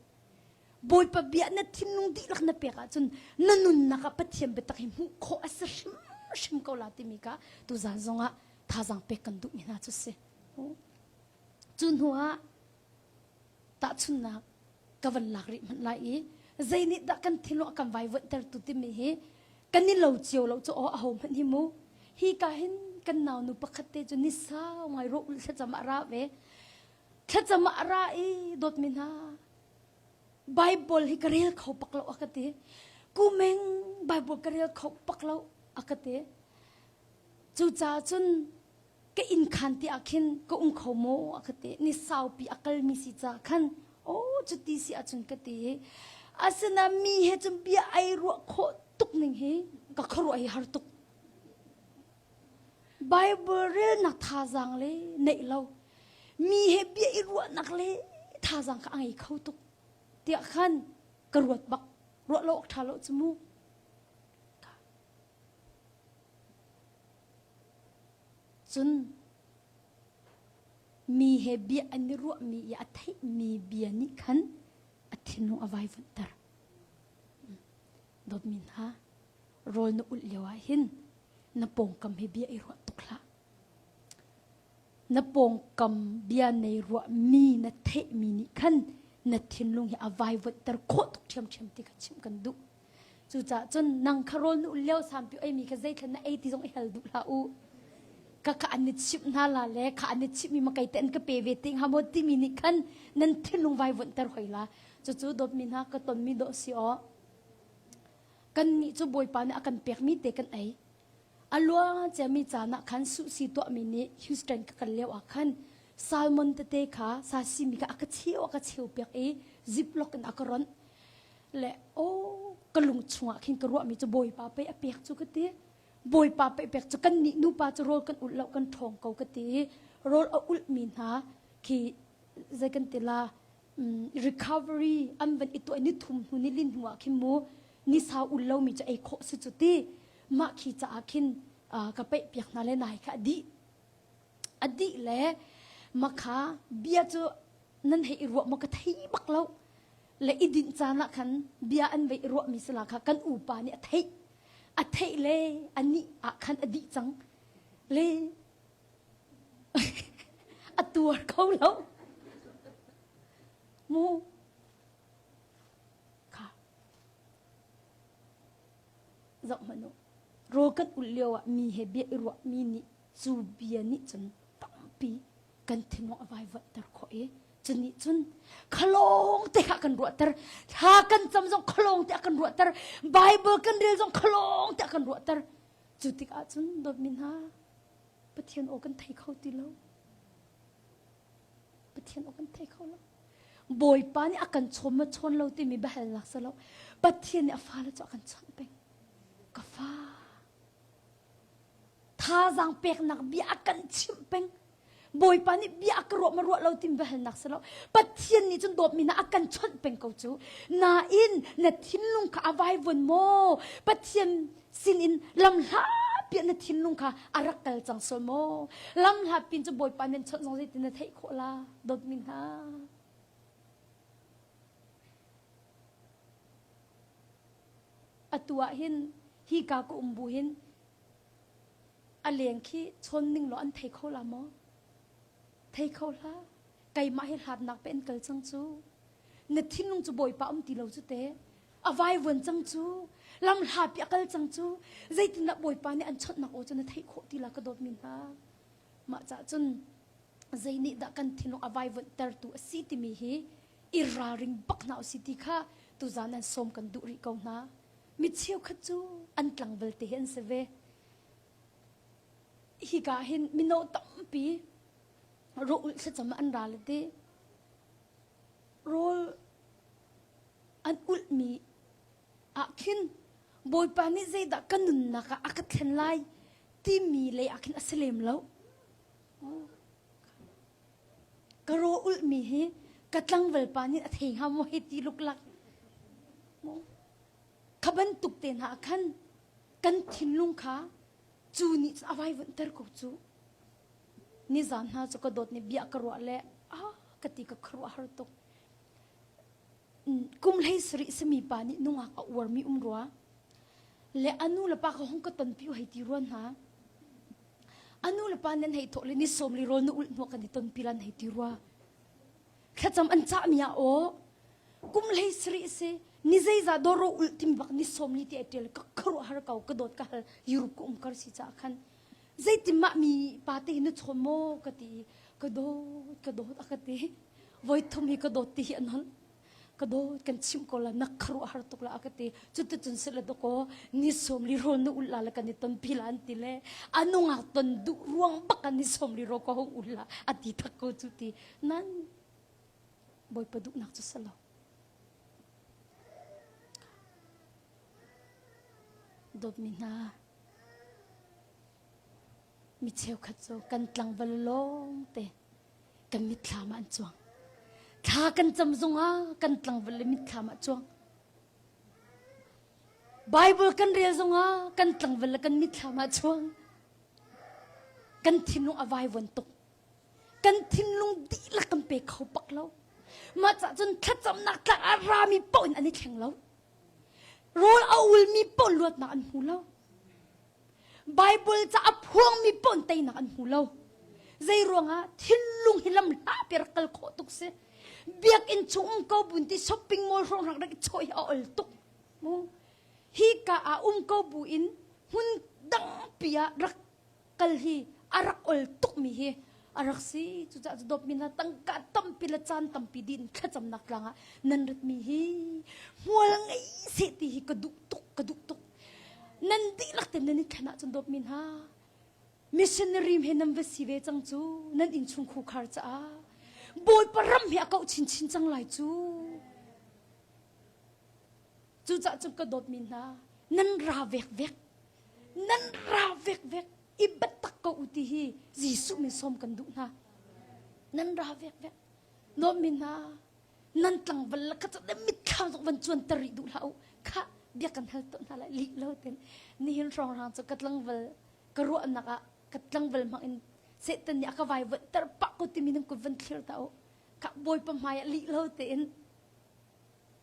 Speaker 1: Bawipa bia na thinlung dihlak na pek ahcun na nunnak ah Pathian biatak hi hmuh khawh a si hrimhrim ko la timi kha tuzan zongah thazaang pek kan duhmi hna cu si. Cu hnu ah tahchunhnak ka van lak rih hmanh lai i zei nih dah kan thinlung a kan vaivuanhtertu timi hi kan i lo cio lo cu aw aho hmanh hi mu hi ka hin kan naunu pakhat te cu ni sau ngai rawh ulh thlacam ah ra ve thlacam ah ra i dawtmi hna Bible hi ka rel kho pak lo a ka ti kumeng Bible ka rel kho pak lo a ka ti cucaah cun ka inn khan ti ah khin ka um kho maw a ka ti ni saupi a kalmi si ca khan oh cuti si ahcun ka ti asina mi he cun bia ai ruah khawh tuk ning hi ka khuaruah hi har tuk Bible relnak thazaang le neih lo mi he bia i ruahnak le thazaang kha a ngei kho tuk tiah khan ka ruat bak ruah lo awk ṭha lo cu mu Cun mi he bia an i ruahmi i a theihmi bia nih khan a thinlung a vaivuanhter. Dawtmi hna, rawl na ulh lio ah hin na pawngkam he bia i ruah tuk hlah. Na pawngkam bia nei ruahmi na theihmi nih khan na thinlung hi a vaivuanhter khawh tuk ṭhiamṭhiam ti kha chimh kan duh. Cucaah cun nang kha rawl na ul lio sampi eimi kha zeithlan na ei ti zong i hal duh hlah u. Ka kha an i chimh hna la le kha an i chimhmi ma kei te an ka pe ve te hnga maw timi nih khan nan thinlung vai vonhter hoi la. Cucu dawtmi hna ka tonmi dawh si aw. Kannih cu Bawipa nih a kan pekmi te kan ei. A luang ciami caan ah khan suhsi tuahmi nih Houston ka kal lio ah khan salmon tete kha sasimi kha a ka cheu a ka cheu piak i ziplock in a ka ronh. Le aw ka lung chungah khin ka ruahmi cu Bawipa pei a pek cu ka ti. Bawipa pei pek cu kan nih nupa cu rawl kan ulh lo kan ṭhawng ko ka ti i rawl a ulhmi hna khi zei kan ti la recovery an van i tuah ni thum hnu ni lin hnu ah khin mu ni sau ul lomi cu ei khawh si cu ti mah khi caah khin ka peih piak hna le nai kha a dih a dih le makha bia cu nan hei i ruah maw ka thei bak lo le i dinh caan ah khan bia an vei i ruahmi sila kha kan upa nih a theih a theih le anih ah khan a dih cang le a tuar kho lo mu kha zoh hmanh u rawl kan ulh lio ah mi he bia i ruah mi nih cu bia nih cun tampi kan thinlung a vaivuanhter khawh i cu nih cun khalawng te kha kan ruahter thla kan cam zong khalawng te a kan ruahter Bible kan rel zong khalawng te a kan ruahter cu tikah cun dawtmi hna Pathian aw kan thei kho ti lo Pathian aw kan thei kho lo Bawipa nih a kan chawn ma chawn lo timi biahalnak si lo Pathian nih a fale cu a kan chawnh peng ka fa thazaang peknak bia a kan chimh peng. Bawipa nih bia a ka ruah ma ruah lo tim biahalnak si lo. Pathian nih cun dawtmi na a kan chawnh peng ko cu. Nain na thinlung kha a vaivuan maw? Pathian sinin lam hlapi na thinlung kha a rak kal cang sual maw? Lam hlapi cu Bawipa nan chawnh zong zeitin na theih khawh la? Dawtmi hna. Atu ah hin hi ka ka um bu hin a leng khi chawn ning law an thei kho la maw? Thei kho hlah. Keimah hi hlatnak pe an kal cang cu. Na thinlung cu Bawipa um ti lo cu te. A vaivuan cang cu. Lam hlapi a kal cang cu. Zeitindah Bawipa nih an chawnhnak aw cu na theih khawh ti la ka dawtmi hna. Mah cah cun zei nih dah kan thinlung a vaivuanh tertu a si timi hi i ralring bak hna usih ti kha tuzan an sawm kan duh rih ko hna. Mi cheukhat cu an tlangval te hi an si ve. Hika hin mino tampi rawl thlacam an ra le ti rawl an ulhmi ah khin Bawipa nih zeidah ka nunnak ah a ka thlen lai timi lei ah khin a si lem lo. Ka raw ulhmi hi ka tlangval pa nih a thei hnga maw hei ti luklak. Kha bantuk te hna ah khan kan thinlung kha cu nih cun a vaivuanhter ko cu. Nizan hna cu ka dawt nih bia ka ruah le ah ka ti ka khuaruahhar tuk. Kum hlei sarih sami pa nih nungak a uarmi um rua. Le a nu le pa ka hung ka tonpi hei ti rua hna. A nu le pa nan hei thawh le ni sawm li rawl na ulh hnuah kan i tonpi lan hei ti rua. Thlacam an cahmi ah aw kum hlei sarih si ni zeizah dawro ulh tim bak ni sawm li ti ai ṭial ka khuaruahhar ko ka dawt ka hal Europe ka um kar si caah khan zeitin mah mi pa te hi na chawn maw ka ti i ka dawt ka dawt a ka ti voi thum hi ka dawt ti hi an hon ka dawt kan chimh ko la na khuaruahhar tuk la a ka ti cuticun si le dakaw ni sawm li rawl na ulh la le kan i ton pi la an ti le a nungak ton duh ruang bak kan ni sawm li rawl ka hung ul la a ti tak ko cu ti nan Bawipa duhnak cu si lo. Dawtmi hna, mi cheukhat cu kan tlangval lawng te kan mitthlam ah an cuang. Thla kan cam zongah kan tlangval le mitthlam ah cuang. Bible kan rel zongah kan tlangval le kan mitthlam ah cuang. Kan thinlung a vaivuan tuk. Kan thinlung dihlak kan pe kho bak lo. Mah cah cun thlacamnak tlak a rami paoh in an i thleng lo. Rawl a ulmi paoh luatnak an hmu lo. Bible ca a phuangmi paoh in teinak an hmu lo. Zei ruangah thinlung hi lam hlapi rak kal khawh tuk si. Biakinn chung um ko bun ti shopping mall hrawng rak rak i chawh hi a ol tuk. Mu. Hi ka ah um ko bu in hmun dangpi ah rak kal hi a rak ol tukmi hi a rak si cucaah cu dawtmi hna tangka tampi le caan tampi din thlacamnak tlang ah nan ratmi hi hmual ngei seh ti hi ka duh tuk ka duh tuk nan dihlak te nan i thlen ahcun dawtmi hna missionary he nan va si ve cang cu nan innchung khukhar caah Bawipa ram he a kauh chinchin cang lai cu Cucaah cun ka dawtmi hna, nan ra vekvek, nan ra vekvek, i biatak ko u ti hi Jesuh min sawm kan duh hna. Nan ra vekvek. Dawtmi hna, nan tlangval le kha cu mitthlam zong van cuanter rih duh hlah u. Khah, bia kan hal tawn hna lai lih lo ten. Nihin hrawnghrang cu ka tlangval ka ruahnak ah ka tlangval hmang in Satan nih a ka vaivuanhter pah ko timi nan kut van thlir ta u. Khah, Bawipa hmai ah lih lo tein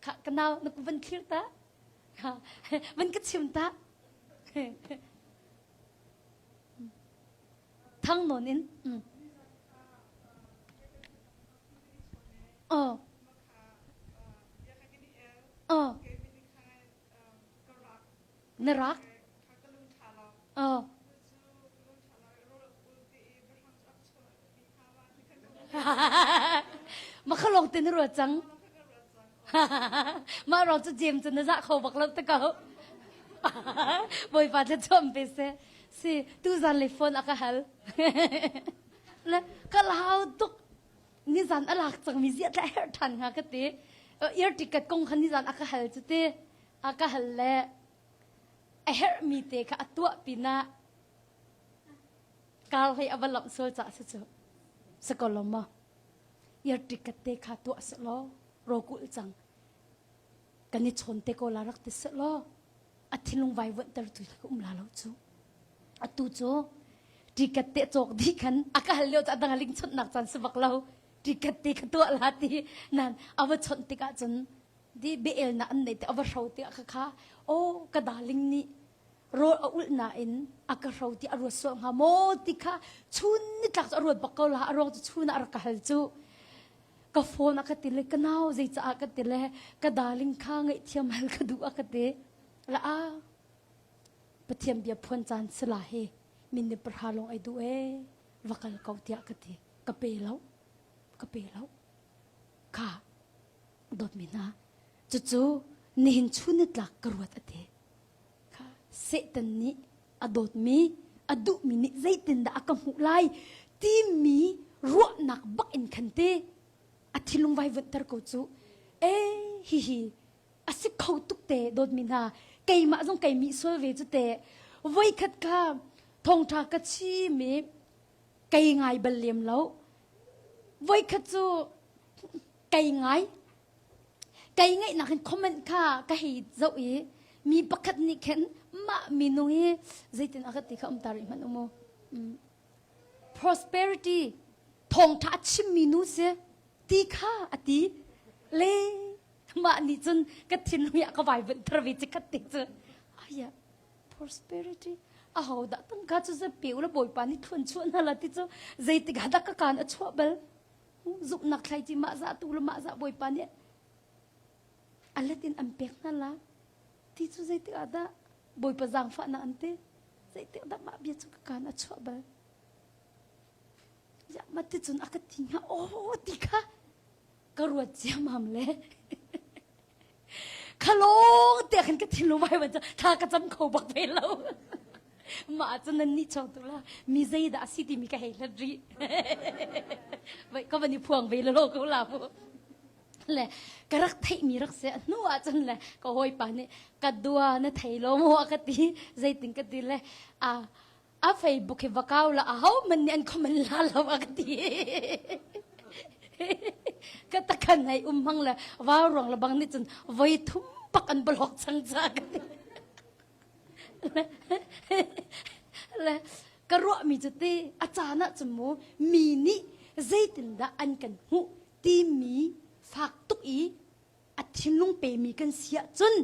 Speaker 1: Kha ka nau na van thlir ta. Van ka chim ta. Thang nawn in. Mm. Oh. Oh. Na rak? Oh. Makhalong te na ruat cang. Mah ro cu jem cu na zah kho bak lo te ko. Bawipa tla chuam pe se. Si tu zan le phone a ka hal. Le ka lau tuk. Nizan a lak cang mi zia tla her than nga ka ti. Ear ticket kong kha nizan a ka hal cu ti. A ka hal le a herh mi te kha a tuah pinah kar hlei a va lamh sual cah si cu. Sakoloma ir ticket te kha tuah selaw rokulh cang kan i chawn te ko la rak ti selaw a thinlung vai vuanhter tu ka um la lo cu atu cu ticket te cawk dih khan a ka hal lio cu a dang a ling chonhnak caan si bak lo ticket te ka tuah la ti nan a va chawnh tikah cun di beel na an nei te a va hro tikah kha kha o ka darling nih rawl a ulh nain a ka hro ti a ruat sual hnga maw ti kha chun nitlak cu a ruat bak ko la a ruang cu chun ah a rak ka hal cu ka phone a ka ti le ka nau zei caah ka ti le ka darling kha ngaihthiam hal ka duh a ka ti la a Pathian bia phuan caan sila hi min ni pahra lawng ai duh e va kal ko tiah ka ti ka pe lo ka pe lo kha dawtmi hna cucu nihin chun nitlak ka ruat a ti kha Satan nih a dawtmi a duhmi nih zeitindah a ka hmuh lai timi ruahnak bak in khan te a thinlung vai vunter ko cu e hihi a si kho tuk te dawtmi hna keimah zong kei mi sual ve cu te voikhat kha thawngtha ka chim i kei ngai bal lem lo voikhat cu kei ngai kei ngaihnak in comment kha ka hei zoh i mi pakhat nih khin mah minung hi zeitin a ka ti kha um ta rih hmanh u mu prosperity thawngtha a chimmi nu si ti kha a ti le mah nih cun ka thinlung ah ka vai vunter ve cikhat te cu aya prosperity aho dah tangka cu ze pe ula bawipa nih thluan chuah hna la ti cu zeitik ah dah ka kaan a chuah bal zumhnak thlaici mah zah tu le mah zah bawipa nih a let in an pek hna la ti cu zeitik ah dah bawipa zaangfahnak an ti zeitik dah mah bia cu ka kaan a chuah bal ya ma ti cun a ka ti hnga aw ti kha ka ruat ciamam le khalong te khan ka thinlung vai van thla ka cam kho bak ve lo mah cu nan nih chong tu la mi zei dah si timi ka hei hlat rih vai ka van i phuang ve lo ko la mu le ka rak theih mi rak se hnu ah cun le ka hawipa nih ka dua na thei lo maw a ka ti zeitin ka ti le a a Facebook hi va kau la aho man nih an comment la lo a ka ti ka takhan hei um hmang le vau ruang le bang nih cun voi thum pak an block cang ca ka ti le ka ruah mi cu ti a caan ah cun mu mi nih zeitindah an kan hmuh timi fak tuk i a thinlung pemi kan si ahcun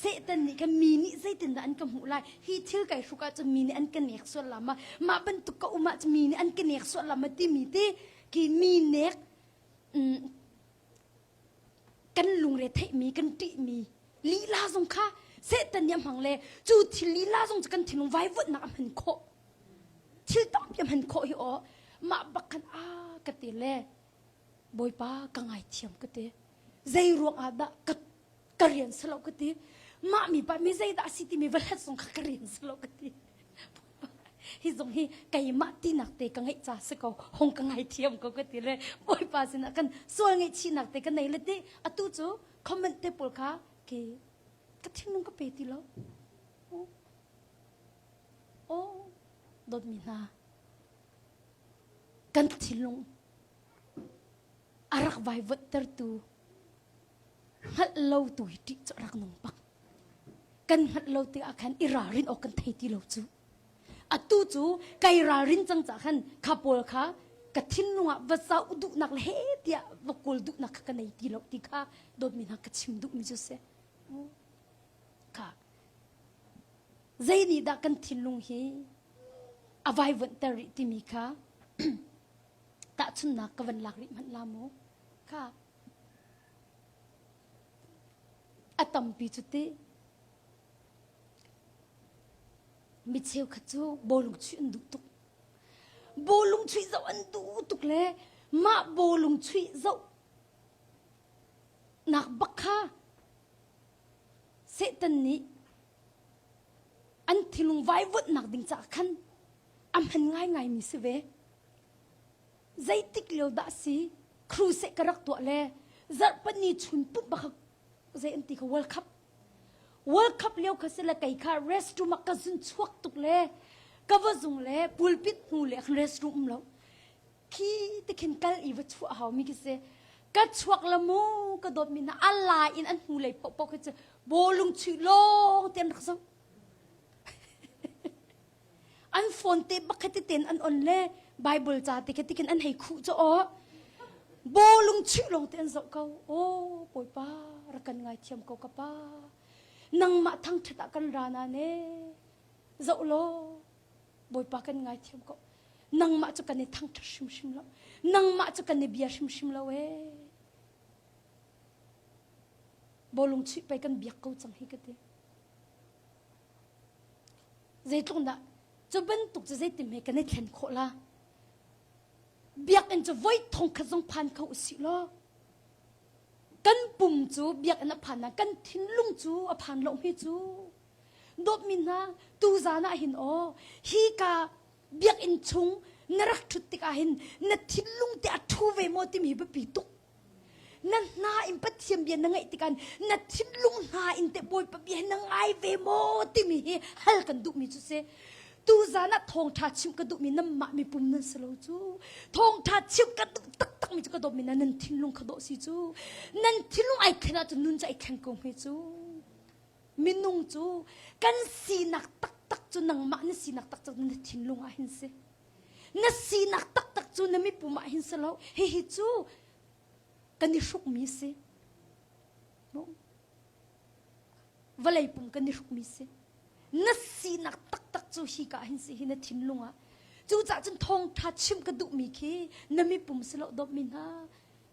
Speaker 1: Satan nih kan mi nih zeitindah an ka hmuh lai hi thil kai hruk ahcun mi nih an ka nek sual la ma mah bantuk ka um ahcun mi nih an ka nek sual la ma timi te ki mi nek kan lungre theihmi kan ṭihmi lila zong kha Satan nih a hmang le cu thil lila zong cu kan thinlung vaivuanhnak a hman khawh thil tampi a hman khawh hi aw mah bak khan a ka ti le Bawipa ka ngaithiam ka ti. Zei ruang ah dah ka ka rian si lo ka ti. Mah mi pa mi zeidah a si timi va hlat zong kha ka rian si lo ka ti. Hi zong hi keimah tinak te ka ngeih ca si ko hong ka ngaithiam ko ka ti le Bawipa sinah kan sual ngaihchihnak te ka nei le ti atu cu comment te pawl kha ke ka thinlung ka pe ti lo. Oh, dawtmi hna kan thinlung a rak vaivuanhtertu hngalh lo tu hi ṭih cu a rak nung bak. Kan hngalh lo tikah khan i ralrin awk kan thei ti lo cu. Atu cu kai ralrin cang cah khan kha pawl kha ka thinlung ah va zoh duhnak le he tiah va kawl duhnak kha ka nei ti lo ti kha dawtmi hna ka chim duhmi cu si. Kha zei nih dah kan thinlung hi a vaivuanhter rih timi kha tahchunhnak ka van lak rih hmanh la mu kha a tampi cu ti mi cheukhat cu bawlung chuih an duh tuk bawlung chuih zoh an duh tuk le mah bawlung chuih zoh nak bak kha Satan nih an thinlung vaivuanhnak ding caah khan a hman ngaingaimi si ve. Zeitik lio dah si crusade ka rak tuah le zarhpini chun pumh bak zei an ti kha World Cup World Cup lio kha si le kei kha restroom ah ka zun chuak tuk le ka va zung le pulpit hnu le khan restroom um lo. Khi te khin kal i va chuah hau mi khi si. Ka chuak la mu ka dawt mi hna a lai in an hnu lei paoh paoh khi cu bawlung chuih lawng te an rak zoh. An phone te bak kha ten an on le Bible ca te kha tikin an hei khuh cu aw. Bawlung chuih lawng te an zoh ko. Aw Bawipa rak kan ngaithiam ko ka pa. Nangmah thangṭhat ah kan ra na ne. Zoh law Bawipa kan ngaithiam ko. Nangmah cu kan i thangṭhat hrimhrim lo. Nangmah cu kan i bia hrimhrim lo ee. Bawlung chuih pei kan biak ko cang hi ka ti. Zeitluk dah cu bantuk cu zeitim he kan i thlen khawh la? Biakinn cu voi thong khat zong phan kho usih law kan pum cu biakinn a phan na kan thinlung cu a phan lo hme cu. Dawtmi hna tuzan ah hin aw hi ka biakinn chung na rak ṭhut tikah hin na thinlung te a ṭhu ve maw timi biapi tuk. Na hna in Pathian bia na ngaih tikah na thinlung hna in teh Bawipa bia na ngai ve maw timi hi hal kan duhmi cu si. Tuzan ah thawngṭha chimh ka duhmi nanmah mipum nan si lo cu. Thawngṭha chimh ka duh taktakmi cu ka dawtmi na nan thinlung kha dawh si cu. Nan thinlung ai thlen ahcun nun cu ai thleng ko hme cu. Minung cu kan sinak taktak cu nangmah na sinak taktak na thinlung ah hin si. Na sinak taktak cu na mipum ah hin si lo. Hihi cu kan i hrukmi si. Vawlei pum kan i hrukmi si. Na sinak taktak cu hi ka hin si hi na thinlung ah. Cucaah cun thawngtha chim ka duhmi khi na mipum si lo dawtmi hna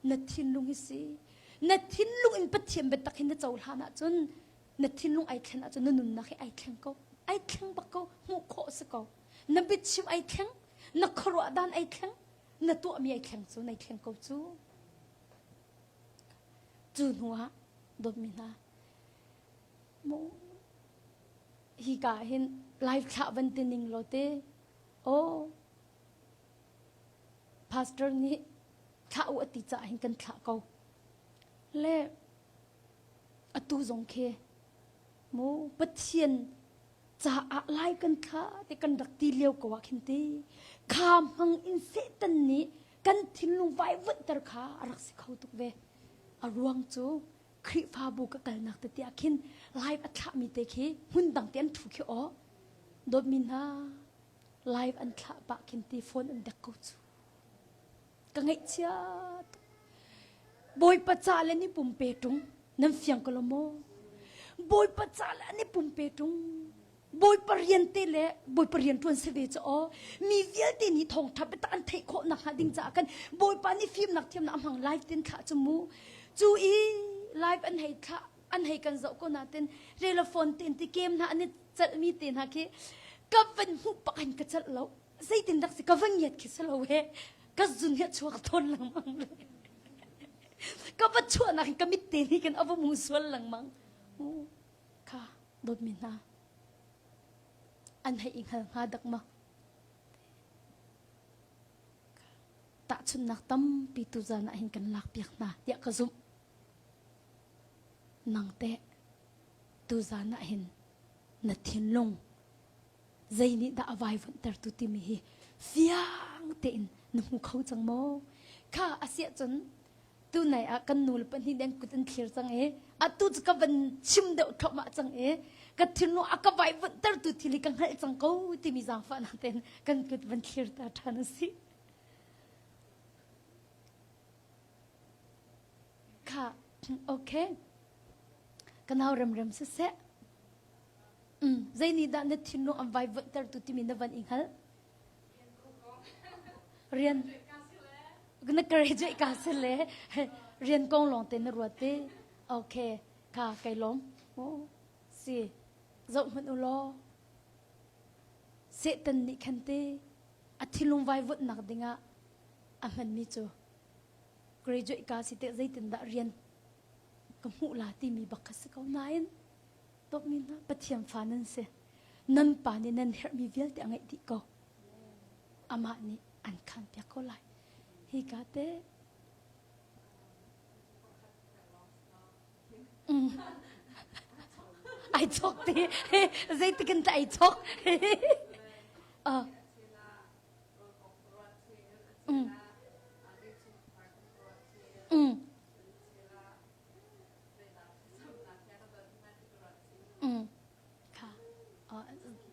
Speaker 1: na thinlung hi si. Na thinlung in Pathian biatak hi na cohlan ahcun na thinlung ai thlen ahcun na nunnak hi ai thleng ko. Ai thleng bak ko. Hmuh khawh si ko. Na biachim ai thleng. Na khuaruah dan ai thleng. Na tuahmi ai thleng cu, nai thleng ko cu. Cu hnu ah dawtmi hna mu hi ka hin live thlah van ti ning law te oh pastor nih thlah u ati caah hin kan thlah ko le atu zong khi mu Pathian caah lai kan thlah te kan rak ti lio ko ah khin ti kha hmang in Satan nih kan thinlung vaivuanhter kha a rak si kho tuk ve. A ruang cu Khrihfabu ka kalnak tete ah khin live a thlahmi te khi hmun dang te an ṭhu khi aw. Dawtmi hna live an thlah pah khin ti phone an dek ko cu. Ka ngaihchia tuk. Bawipa ca le ni pumpe ṭung nan fiang ko lo maw? Bawipa ca le an i pumpe ṭung. Bawipa rian te le Bawipa rian ṭuan si ve cu aw. Mi vialte nih thawngṭha biatak an theih khawh nakhnga ding caah kan Bawipa nih fimnak thiamnak a hmang live tin thlah cu mu. Cu i live an hei thlah an hei kan zoh ko natin rel phone ten ti kem hna an i celhmi te hna khi ka van hmuh pak in ka celh lo. Zeitin dak si ka van ngiat khi si lo he. Ka zun hi a chuak tawn lengmang le. Ka va chuahnak in ka mit te nih khin a va mu sual lengmang. Kha dawtmi hna an hei i hngal hnga dak ma tahchunhnak tampi tuzan ah hin kan lakpiak hna tiah ka zumh nang teh tuzan ah hin na thinlung zei nih dah a vaivuanhtertu timi hi fiang tein na hmu kho cang maw kha asiah cun tunai ah kan nu le pahnih nih an kut an thlir cang i atu cu ka van chim deuh thluahmah cang i ka thinlung a ka vaivuanhtertu thil hi ka hngalh cang ko timi zaangfahnak tein kan kut van thlir ta ṭhan a si. Kha okay ka nau remrem siseh mm, zei nih dah na thinlung an vaivuanhtertu timi na van i hngalh rian na graduate ka si le rian kong lawng te na ruat te okay ka kai lawm si zoh hmanh u law Satan nih khan te a thinlung vaivuanhnak dingah a hmanmi cu graduate ka si te zeitindah rian ka hmuh la timi bak kha si ko nain dawtmi hna Pathian fa nan si nan pa nih nan herhmi vialte a ngeih dih ko amah nih an khan piak ko lai hi ka te mm. ai chok ti zeitik in ai chok uh. Mm.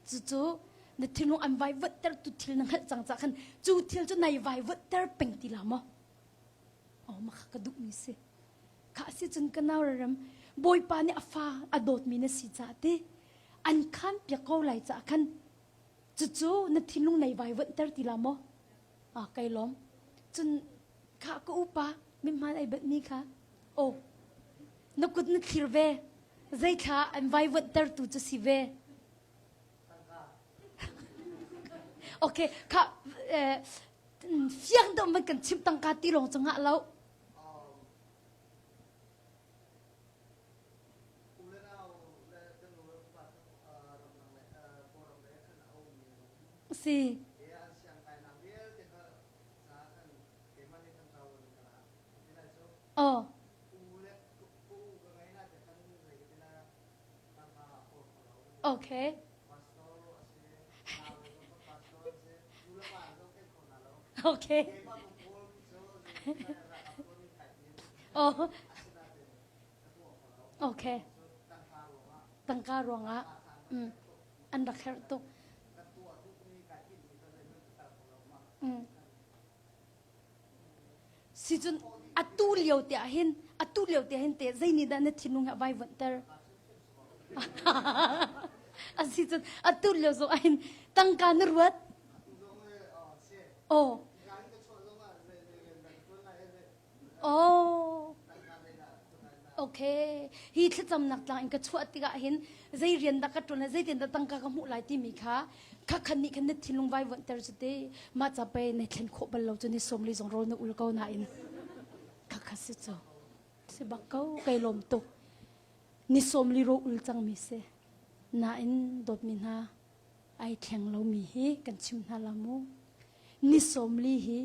Speaker 1: Cucu na thinlung an vaivuanhter tu thil na hngalh cang cah khan cu thil cu nai vaivuanhter peng ti la maw? Oh, mah kha ka duhmi si. Kha si cun ka nau rem Bawipa nih a fa a dawtmi na si caah ti an khan piak ko lai caah khan cucu na thinlung nei vaivuanhter ti la maw? Ah, kai lawm. Cun kha ka upa mithmaan ai benhmi kha oh na kut na thlir ve zeithla an vaivuanhtertu cu si ve okay kha eh, fiang deuh man kan chim tangka ti lawng cu ngah lo si Oh. Okay. Okay. Oh. Okay. Tangka ruangah mm, an rak herh tuk. Mm. Sicun atu lio te ah hin atu lio te hin te zei nih dah na thinlung he a vaivuanhter? Asi cun atu lio zong ah hin tangka na ruat? Oh. Oh. Okay. Hi thlacamnak tlang in ka chuah tikah hin zei rian dah ka ṭuan lai, zeitin dah tangka ka hmuh lai timi kha khakhan nih khan na thinlung vaivuanhter cu te mah ca pei na thlen khawh bal lo cu ni sawm li zong rawl na ul ko nain khakha si cu si bak ko kai lawm tuk ni sawm li ro ul cangmi si nain dawtmi hna ai thleng lomi hi kan chim hna la mu ni sawm li hi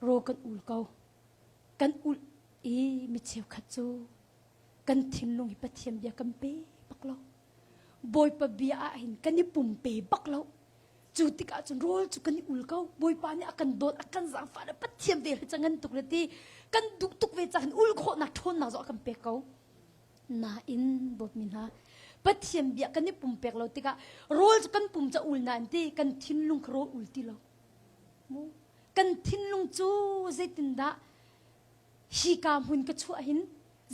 Speaker 1: ro kan ul ko kan ulh i mi cheukhat cu kan thinlung hi Pathian bia kan pe bak lo Bawipa bia ah hin kan i pumpe bak lo. Cu tikah cun rawl cu kan i ul ko. Bawipa nih a kan dawt, a kan zaangfah le Pathian vel hi cangan tuk le ti kan duh tuk ve cang ul khawhnak ṭhawnnak zong a kan pek ko. Nain dawtmi hna, Pathian bia kan i pumpek lo tikah rawl cu kan pum ca ul nain ti kan thinlung kha rawl ul ti lo. Mu kan thinlung cu zeitindah hika hmun ka chuah hin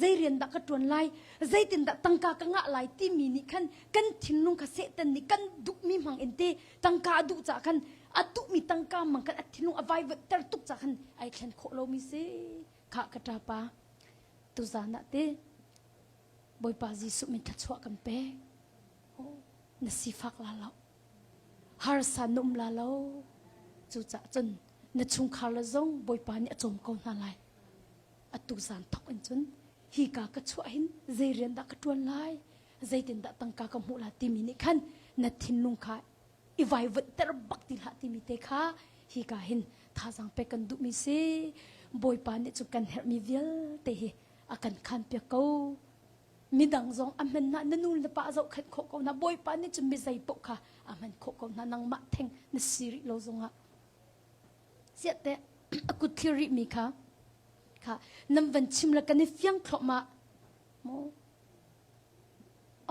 Speaker 1: zei rian dah ka ṭuan lai zeitindah tangka ka ngah lai timi nih khan kan thinlung kha Satan nih kan duhmi hmang in te tangka a duh caah khan a duhmi tangka hmang khan a thinlung a vaivuanhter tuk caah khan ai thlen khawh lomi si khah ka ṭapa tuzan ah te Bawipa Jesuh min thluachuah kan pek na sifak la lo harsa na um la lo cucaah cun na chungkhar le zong Bawipa nih a cawm ko hna lai atu zan thok in cun hika ka chuah hin zei rian dah ka ṭuan lai zeitindah tangka ka hmuh lai timi nih khan na thinlung kha i vaivuanhter bak ti hlah timi te kha hika hin thazaang pek kan duhmi si Bawipa nih cu kan herhmi vialte hi a kan khan piak ko midang zong a hman na na nu na pa zohkhenh khawh ko na Bawipa nih cun mi zei paoh kha a hman khawh ko hna nangmah theng na si rih lo zongah Siahteh a kut thlir rihmi kha kha nan van chim le kan i fiang thluahmah mu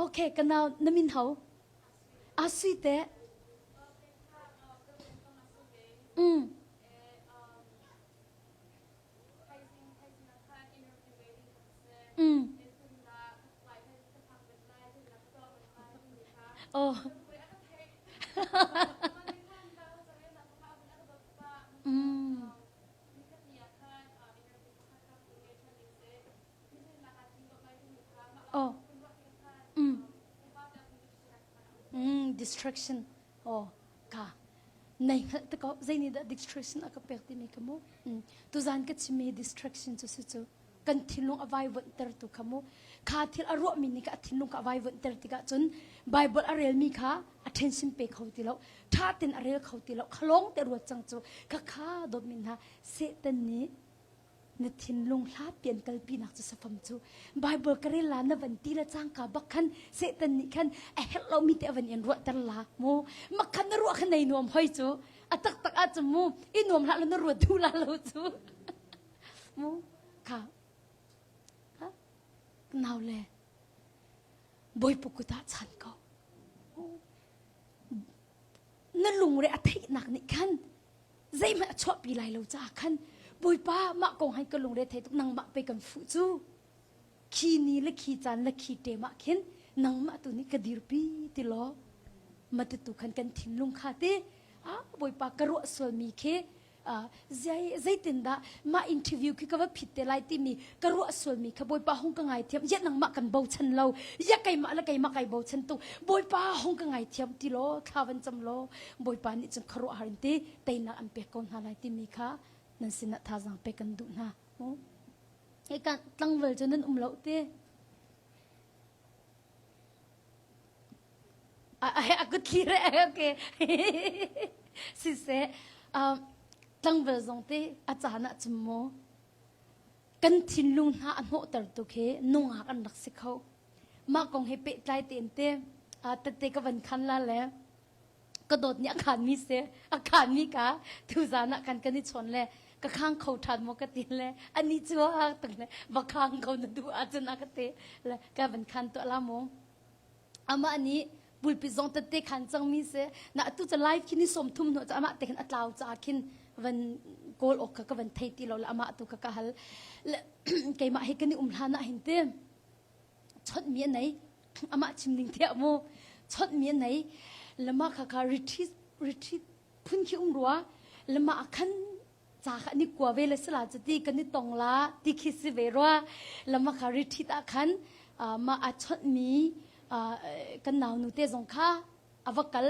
Speaker 1: okay ka nau na min ho a sui te mm mm oh Mm. Oh. Mm. Mm, distraction. Oh, ka. Nei hngalh te ko zei nih dah distraction a ka pek timi ka mu. Mm. Tuzan ka chimmi distraction cu si cu. Kan thinlung a vaivuanhtertu kha mu kha thil a ruahmi nih kha a thinlung kha a vaivuanhter tikah cun Bible a relmi kha attention pe kho ti lo ṭha tein a rel kho ti lo kha lawng te ruat cang cu kha kha dawtmi hna Satan nih na thinlung hlat pian kalpi nak cu safam cu Bible ka rel la na van ti la cangka bak khan Satan nih khan a herh lomi te a van in ruahter la mu mak khan na ruah kha nei nuam hoi cu a taktak ah cu mu i nuam hlah lo na ruat duh la lo cu Mu kha ha nau le bawipa kut ah chan ko. Na lungre a theihnak nih khan zeihmanh a chuahpi lai lo caah khan Bawipa mah kong hai ka lungre thei tuk nangmah pei kan fuh cu. Khi ni le khi caan le khi ṭem ah khin nangmah tu nih ka dirpi ti law matutu khan kan thinlung kha ti ah Bawipa ka ruah sualmi khi zeitindah mah interview khi ka va phit te lai timi ka ruah sualmi kha Bawipa hung ka ngaithiam ya nangmah kan bochan lo ya keimah le keimah kai bochan tu Bawipa hung ka ngaithiam ti law thla van cam law Bawipa nih cun khuaruah har in ti teinak an pek ko hna lai timi kha nan sinah thazaang pek kan duh hna. Hika tlangval cu nan um lo te. A kut thli re okay. Siseh tlangval zong te a caan ah cun mu kan thinlung hna a hnawhter tuk hi nungak an rak si kho. Mah kong he pehtlai tein te tette ka van khan la le ka dawt nih a khanmi si a khanmi ka tuzan ah kan kan i chawn le ka khang kho ṭhan maw ka ti le ani cu a tung le va khang ko na duh ahcun a ka ti le ka van khan tuah la mu amah nih pulpit zong tette khan cangmi si na atu cu live khi ni som thum hnu cu amah te khin a tlau caah khin van kawl awk kha ka van thei ti lo le amah tu kha ka hal le keimah he kan i um hlan ah hin te chonhmi a nei amah chim ning tiah mu chonhmi a nei lama kha kha retreat retreat phun khi um rua lama khan ca kha ni kua ve le sala chu ti kan i tong la ti khi si ve rua lama kha retreat ah khan ma a chonhmi kan nau nu te zong kha a va kal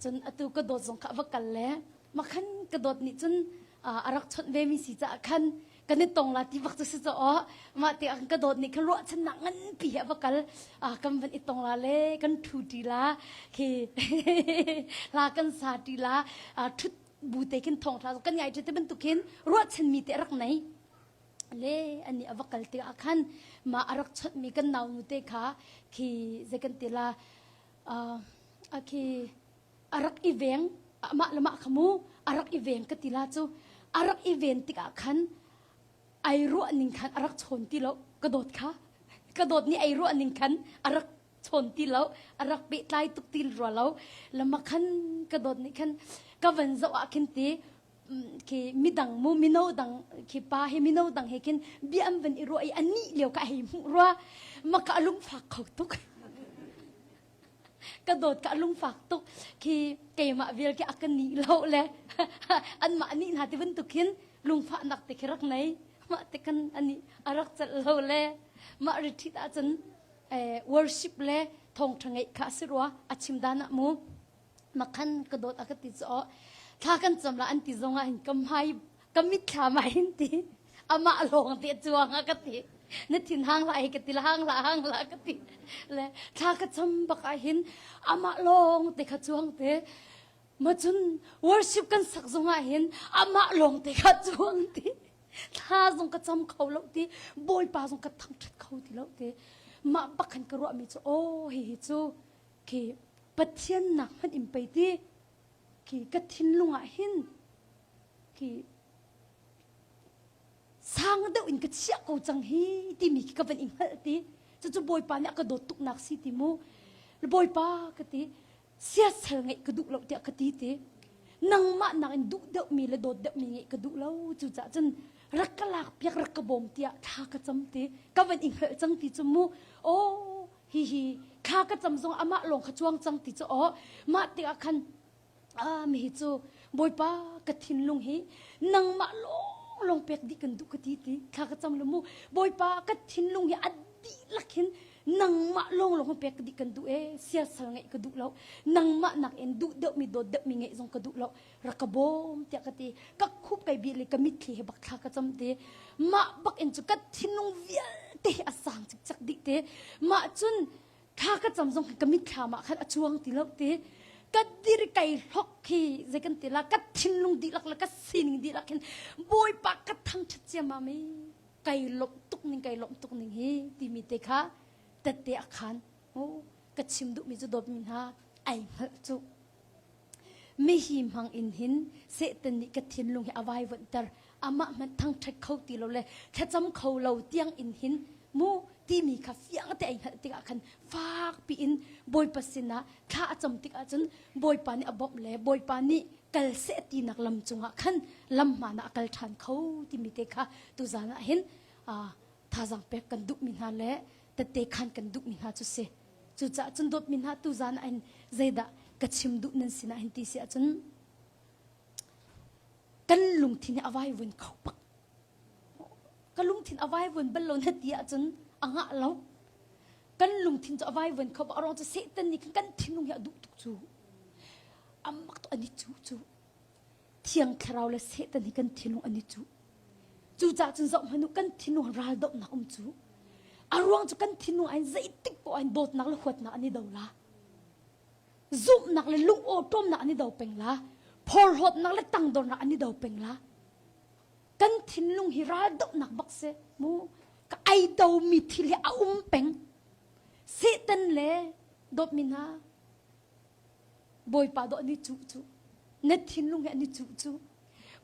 Speaker 1: cun atu ka dawt zong kha a va kal le ma khan ka dawt nih cun a rak chawnh ve mi si caah khan kan i tong la ti bak cu si caw mah te ah ka dawt nih khan ruahchannak nganpi he a va kal kan van i tong la le kan thu ṭi la khi la kan sa ṭi la ṭhut bu te khin thong thla kan ngai ṭhi te bantuk khin ruahchan mi te a rak nei le ani a va kal tikah khan mah a rak chawnh mi kan nau nu te kha khi zei kan ti la a khi a rak i veng amah le mah kha mu a rak i veng ka ti la cu a rak i ven tikah khan ai ruah ning khan a rak chawn ti lo ka dawt kha ka dawt nih ai ruah ning khan a rak chawn ti lo a rak pehtlai tuk ti rua lo lama khan ka dawt nih khan ka van zoh ah khin ti khi midang mu mino dang khi pa he mino dang he khin bia an van i ruah i ani lio ka hei hmuh rua maka a lungfak kho tuk ka dawt ka lungfak tuk khi keimah vial khi a ka nih lo le anmah nih hna ti bantuk khin lungfahnak te khi rak nei mah te kan ani a rak celh lo le mah retreat ahcun worship le thawngṭha ngeih kha a si rua a chim dan ah mu makhan ka dawt a ka ti cu thla kan cam la an ti zong ah hin ka hmai ka mitthlam ah hin ti amah lawng te cuang a ka ti na thin hang la hi ka ti la hang la hang la ka ti le thla ka cam bak ah hin amah lawng te kha cuang te ma cun worship kan sak zong ah hin amah lawng te kha cuang ti thla zong ka cam kho lo ti bawipa zong ka thangṭhat kho ti lo ti mah bak khan ka ruahmi cu aw hi hi cu khi Pathian nak hmanh in pei ti khi ka thinlung ah hin khi sang deuh in ka chiah ko cang hi timi khi ka van i hngalh ti cucu Bawipa nih a ka dawt tuknak si ti mu Bawipa ka ti siasal ngeih ka duh lo tiah ka ti ti nangmah nak in duh deuhmi le dawt deuhmi ngeih ka duh lo cucaah cun rak ka lak piak rak ka bawm tiah thla ka cam ti ka van i hngalh cang ti cu mu aw hihi thla ka cam zong amah lawng kha cuang cang ti cu aw mah tikah khan ah mi hi cu bawipa ka thinlung hi nangmah lawng lawng pek dih kan duh ka ti ti thla ka cam lu mu bawipa ka thinlung hi a dihlak hin nangmah lawng lawng pek dih kan duh e siasal ngeih ka duh lo nangmah nak in duh deuh mi dawt deuh mi ngeih zong ka duh lo rak ka bawm tiah ka ti ka khup kai bi le ka mitthli he bak thla ka cam ti mah bak in cu ka thinlung vialte hi a sang cikcek dih te mah cun thla ka cam zong ka mitthlam ah khan a chuang ti lo ti ka dir kai hlok khi zei kan ti la ka thinlung dihlak le ka sining dihlak hin bawipa ka thangṭhat ciammam i kai lawmh tuk ning kai lawmh tuk ning hi timi te kha tette a khan ka chim duhmi cu dawtmi hna ai hngalh cu mihi hmang in hin Satan nih ka thinlung hi a vaivuanhter amah hmanh thangṭhat kho ti lo le thlacam kho lo tiang in hin mu. timi kha fiang te ai hngalh tikah khan fak piin Bawipa sinah thla a cam tikah cun Bawipa nih a bawmh le Bawipa nih kal seh tinak lam cungah khan lam hmaan ah a kal ṭhan kho timi te kha tuzan ah hin thazaang pek kan duhmi hna le tette khan kan duhmi hna cu si. Cucaah cun dawtmi hna tuzan ah hin zeidah ka chim duh nan sinah hin ti si ahcun kan lungthin hi a vaivuan kho bak. Ka lungthin a vaivuan bal lo na ti ahcun a ngah lo. Kan lungthin cu a vaivuan kho bak. A ruang cu Satan nih khan kan thinlung hi a duh tuk cu. Amak tu an i cuh cu. Thiang Thlarau le Satan hi kan thinlung an i cuh. Cucaah cun zoh hmanh u kan thinlung raldohnak um cu. A ruang cu kan thinlung ah hin zeitik poah in dawtnak le huatnak an i do la. Zumhnak le lungawṭawmnak an i do peng la. Phorhlawtnak le tangdornak an i do peng la. Kan thinlung hi raldohnak bak si mu. Ka ai domi thil hi a um peng. Satan le dawtmi hna Bawipa dawh an i cuh cu. Na thinlung he an i cuh cu.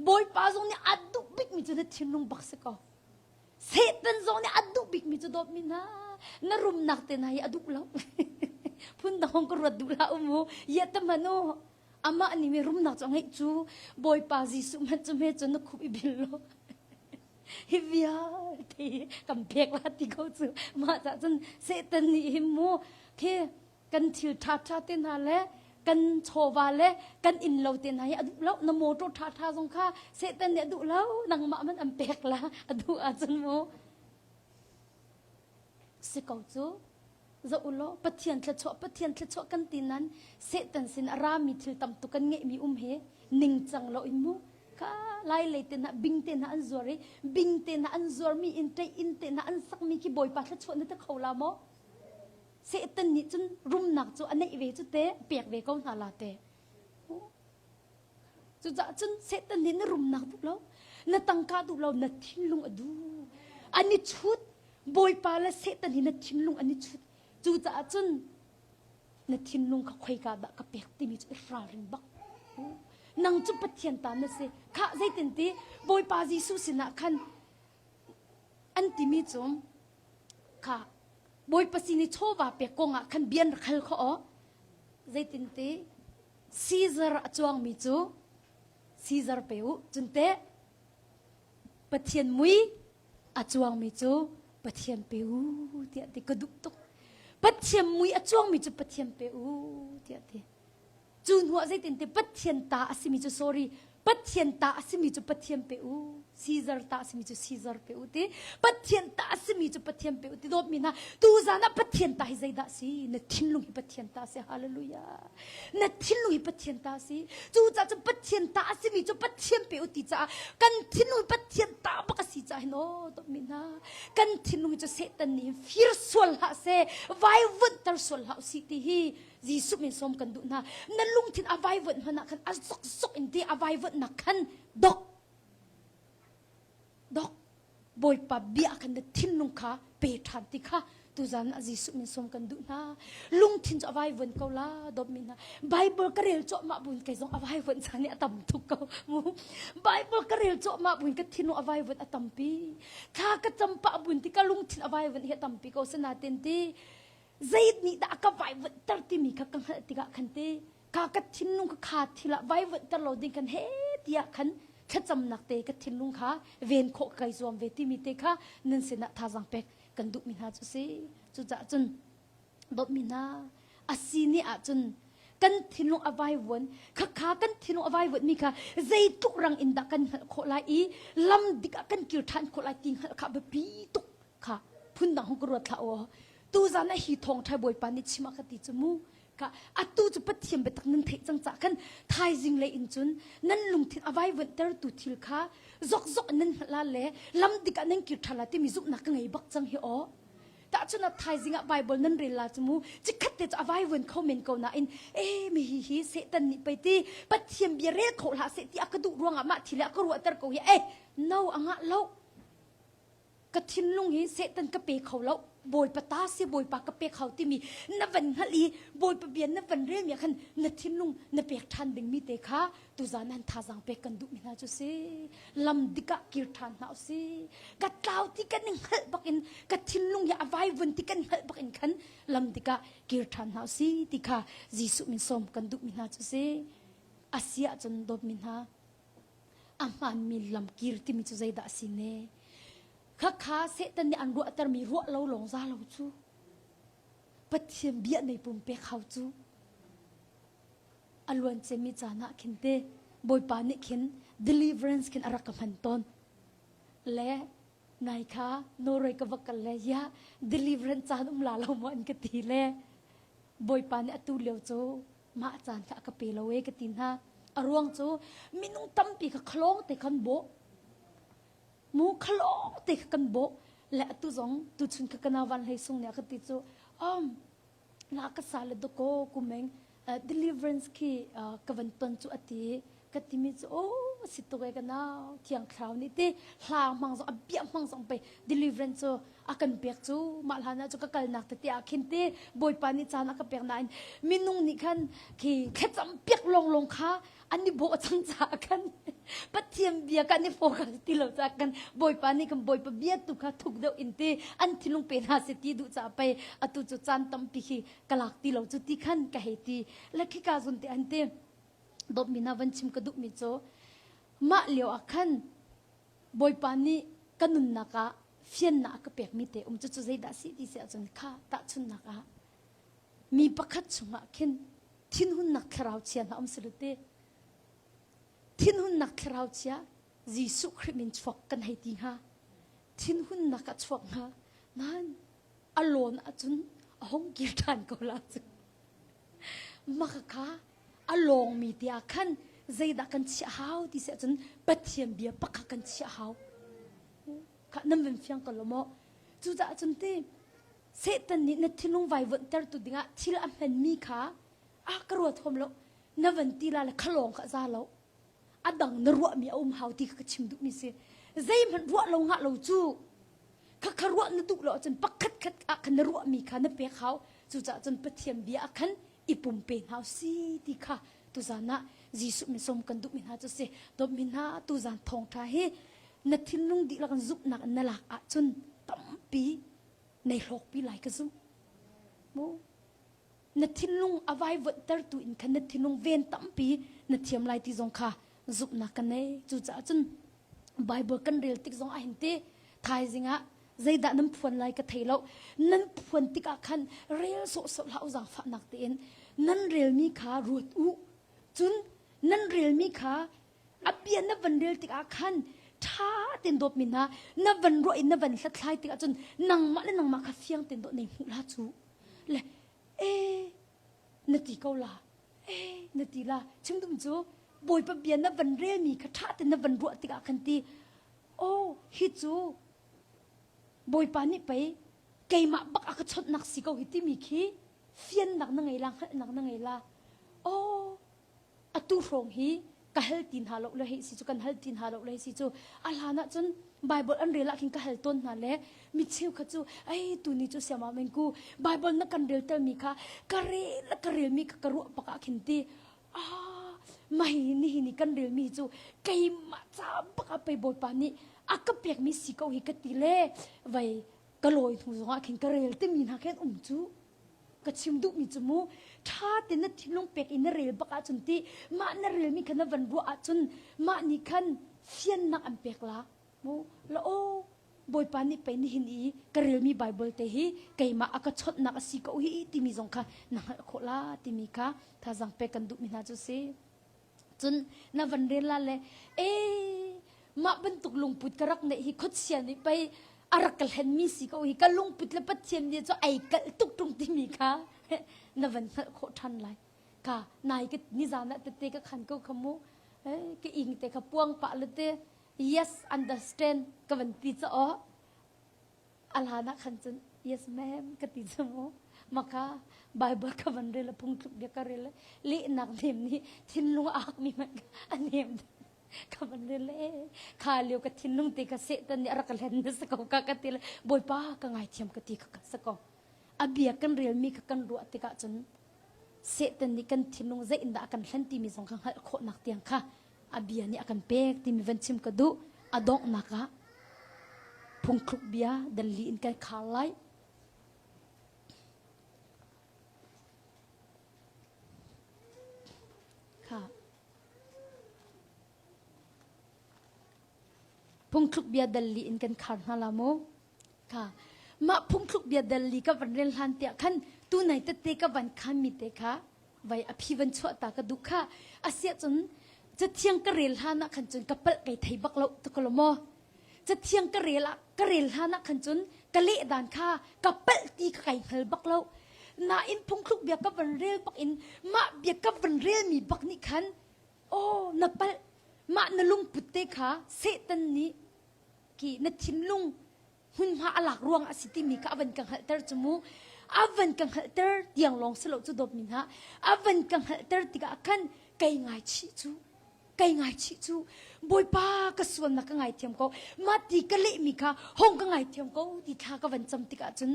Speaker 1: Bawipa zong nih a duh bikmi cu na thinlung bak si ko. Satan zong nih a duh bikmi cu dawtmi hna na rumnak te hna hi a duh lo. Phun dang ka ruat duh hlah umu. Ye te hmanh u. Amah nih mi rumnak cu a ngeih cu Bawipa Jesuh hmanh cu hme cu na khup i bil lo. Hi vialte kan pek la ti ko cu. Mah cah cun Satan nih hin mu khi kan thil ṭhaṭha te hna le kan chawva le kan innlo te hna hi a duh lo na motor ṭhaṭha zong kha Satan nih a duh lo nangmah man an pek la a duh ahcun mu si ko cu zoh u law Pathian thluachuah Pathian thluachuah kan ti nan Satan sin a rami thil tam tuk kan ngeihmi um he ningcang lo in mu kha lai lei te hna bing te hna an zuar i bing te hna an zuarmi in ṭei inn te hna an sakmi khi Bawipa thluachuah na ti kho la maw Satan nih cun rumnak cu a neih ve cu te pek ve ko hna la te. Cucaah cun Satan nih na rumnak duh lo, na tangka duh lo, na thinlung a duh. An i chut. Bawipa le Satan hi na thinlung an i chut. Cucaah cun na thinlung kha khoika dah ka pek timi cu i ralring bak. Nang cu Pathian ta na si. Khah zeitin ti Bawipa Jesuh sinah khan an timi cu kha Bawipa sin i chawva pek kongah khan bian rak hal kho aw. Zeitinti Caesar a cuangmi cu Caesar pe u. Cun teh Pathian mui a cuangmi cu Pathian pe u tiah ti ka duh tuk. Pathian mui a cuangmi cu Pathian pe u tiah ti. Cu hnuah zeitinti Pathian ta a simi cu sorry Pathian ta a simi cu Pathian pe u Caesar ta a simi cu Caesar pe u ti Pathian ta a simi cu Pathian pe u ti dawtmi hna tuzan ah Pathian ta hi zeidah si na thinlung hi Pathian ta si hallelujah na thinlung hi Pathian ta si cucaah cun Pathian ta a simi cu Pathian pe u ti caah kan thinlung Pathian ta bak a si caah hin aw dawtmi hna kan thinlung cu Satan nih fir sual hlah seh vaivuanhter sual hlah usih ti hi Jesuh min sawm kan duh hna. Na lungthin a vaivuanh hmanh ah khan a zokzok in ti a vaivuanhnak khan dok dok Bawipa bia khan na thinlung kha pe ṭhan ti kha tuzan ah Jesuh min sawm kan duh hna. Lungthin cu a vaivuan ko la dawtmi hna. Bible ka rel cuahmah buin kei zong a vaivuan caan i a tam tuk ko mu. Bible ka rel cuahmah buin ka thinlung a vaivuan a tampi. Thla ka cam pah buin ti ka lungthin a vaivuan hi a tampi ko sinain ti zei nih dah a ka vaivuanhter timi kha ka hngalh tikah khan te ka ka thinlung kha kha thil ah vaivuanhter lo ding khan he tiah khan thlacamnak te ka thinlung kha ven khawh kai zuam ve timi te kha nan sinah thazaang pek kan duhmi hna cu si cucaah cun dawtmi hna a si ni ahcun kan thinlung a vaivuan khakha kan thinlung a vaivuan mi kha zeitluk rang in dah kan hngalh khawh lai i lam dik ah kan kir ṭhan khawh lai ti hngalh kha biapi tuk kha phundang hung ka ruat hlah aw tuzan ah hi thawngṭha bawipa nih chim a ka ti cu mu ka atu cu pathian biatak nan theih cang cah khan thaizing lei in cun nan lungthin a vaivuanhtertu thil kha zokzok in nan hngalh la le lam dik ah nan kir ṭhan la timi zumhnak ka ngei bak cang hi aw tahchun ah thaizing ah bible nan rel la cu mu chikkhat te cu a vaivuan kho men ko nain e mi hi hi satan nih pei ti pathian bia rel kho hlah seh ti a ka duh ruangah mah thil a ka ruahter ko hi e no a ngah lo Ka thinlung hi Satan ka pe kho lo. Bawipa ta si Bawipa ka pe kho timi na van hngalh i Bawipa bia na van relmi ah khan na thinlung na pek ṭhan dingmi te kha tuzan han thazaang pek kan duhmi hna cu si. Lam dik ah kir ṭhan hna usih. Ka tlau. ti kan i hngalh bak in ka thinlung hi a vaivun ti kan hngalh bak in khan lam tikah kir ṭhan hna si ti kha Jesuh min sawm kan duhmi hna cu si. A si ahcun dawtmi hna a hmaanmi lam kir timi cu zeidah a si ne? Khakha Satan nih an ruahtermi ruah lo lawng za lo cu. Pathian bia nei pumpek hau cu. A luan ciami caan ah khin te Bawipa nih khin deliverance khin a rak ka hman tawn. Le nai kha Norway ka va kal le ya deliverance caan um la lo maw an ka ti le Bawipa nih atu lio cu mah caan kha a ka pe lo e ka ti hna. A ruang cu minung tampi kha khalawng te khan bawh. Mu khalawng te kha kan bawh. Le atu zong tuchun kha kana van hlei sung nih a ka ti cu um na ka sa le doko kumeng deliverance khi ka van ton cu ati ka timi cu o si tuk e ka nau thiang thlarau nih ti hla hmang zong a bia hmang zong pe deliverance cu a kan pek cu mah hlan ah cu ka kalnak tete ah khin ti bawipa nih caan a ka pek nain minung nih khan khi thlacam piak longlong kha an i bawh cang caah khan Pathian bia kan i focus ti lo caah kan Bawipa nih kan Bawipa bia tu kha thuk deuh in ti an thinlung pe hna seh ti duh caah pei atu cu caan tampi khi ka lak ti lo cu ti khan ka hei ti le khika zun te an ti dawtmi hna van chim ka duhmi cu mah lio ah khan Bawipa nih ka nunnak ah fiannak a ka pekmi te um cucu zeidah si ti si ahcun kha tahchunhnak ah mi pakhat chungah khin thinhunnak thlarau chia hna um si lu te thinhunnak thlarau chia Jesuh Khrih min chuak kan hei ti hnga thinhunnak a chuak hnga nain a lawn ahcun a hong kir ṭhan ko la cu maka kha a lawngmi te ah khan zeidah kan chiah hau ti si ahcun Pathian bia pakhat kan chiah hau kha nan van fiang ko lo maw cucaah cun ti Satan nih na thinlung vaivuanhtertu dingah thil a hmanmi kha a ka ruat huam lo na van ti la le khalawng kha za lo a dang na ruahmi a um hau ti kha ka chim duhmi si zeihmanh ruah lo ngah lo cu kha kha ruah na duh lo ahcun pakhat khat ah khan na ruahmi kha na pek hau cucaah cun Pathian bia ah khan i pumpe hna si ti kha tuzan ah Jesuh min sawm kan duhmi hna cu si dawtmi hna tuzan thawngṭha hi na thinlung dihlak in zumhnak in na lak ahcun tampi nei hlawkpi lai ka zumh mu na thinlung a vaivuanhtertu in khan na thinlung ven tampi na thiam lai ti zong kha zumhnak ka nei cucaah cun Bible kan rel tik zong ah hin ti thaizing ah zeidah nan phuan lai ka thei lo nan phuan tikah khan rel sawhsawh hlah u zaangfahnak tein nan relmi kha ruat u cun nan relmi kha A bia na van rel tikah khan ṭha tein dawtmi hna na van ruah i na van hlathlai tikah cun nangmah le nangmah kha fiang tein dawh nei hmuh la cu le e na ti ko la e na ti la chim dum cu Bawipa bia na van relmi kha ṭha tein na van ruah tikah khan ti oh hi cu Bawipa nih pei keimah bak a ka chawnhnak si ko hi timi khi fiannak na ngei la hngalhnak na ngei la oh atu hrawng hi ka hal ti hna lo le hei si cu kan hal ti hna lo le hei si cu a hlan ah cun Bible an rel ah khin ka hal tawn hna le mi cheu kha cu ei tu ni cu siama men ku Bible na kan rel tel mi kha ka rel ka rel mi kha ka ruah bak ah khin ti ah mai ni hi ni kan rel mi cu keimah ca bak ah pei Bawipa nih a ka pek mi si ko hi ka ti le vai ka lawi hnu zong ah khin ka rel timi hna khin um cu ka chim duhmi cu mu ṭha tein na thinlung pek in na rel bak ahcun ti mah na relmi kha na van ruah ahcun mah nih khan fiannak an pek la mu la aw Bawipa nih pei nihin i ka relmi Bible te hi keimah a ka chawnhnak a si ko hi timi zong kha na hngalh khawh la timi kha thazaang pek kan duhmi hna cu si. Cun na van rel la le ee mah bantuk lungput ka rak neih hi khuachia nih pei a rak ka hlenmi si ko hi ka lungput le Pathian nih cu ai kalh tuk ṭung timi kha na van hngalh khawh ṭhan lai ka nai ka nizan ah tete ka khan ko kha mu ka ing te kha puang pah le te yes understand ka van ti ca aw A hlan ah khan cun yes ma'am ka ti cu mu. Maka Bible ka van rel a phungthluk bia ka rel lehnak nem nih thinlung a akmi hmanh a nem ka van rel le kha lio ka thinlung te ka Satan nih a rak ka hlen na si ko ka ka ti le Bawipa ka ngaithiam ka ti kha ka si ko. A bia kan relmi kha kan ruah tikah cun Satan nih kan thinlung zei in dah a kan hlen timi zong kha hngalh khawhnak tiang kha a bia nih a kan pek timi van chim ka duh a donghnak ah. Phungthluk bia dal li in kan khar lai. Kha. Phungthluk bia dal li in kan khar hna la mu. Kha. Mah phungthluk bia dal li ka van rel hlan tiah khan tu nai tette ka van khan mi te kha vai a phi van chuah ta ka duh kha. Asiah cun cathiang ka rel hlan ah khan cun ka palh kai thei bak lo tu ko lo maw. Cathiang ka rel ah ka rel hlan ah khan cun ka leh dan kha ka palh ti ka kai hngal bak lo. Nain phungthluk bia ka van rel bak in mah bia ka van rel mi bak nih khan aw na palh mah na lungput te kha Satan nih ki na thinlung hmunhma a lak ruang a si timi kha a van ka hngalhter cu mu a van ka hngalhter tiang lawng si lo cu dawtmi hna a van ka hngalhter tikah khan kei ngaichih cu kei ngaichih cu bawipa ka sualnak ka ngaithiam ko mah ti ka lehmi kha hong ka ngaithiam ko ti thla ka van cam tikah cun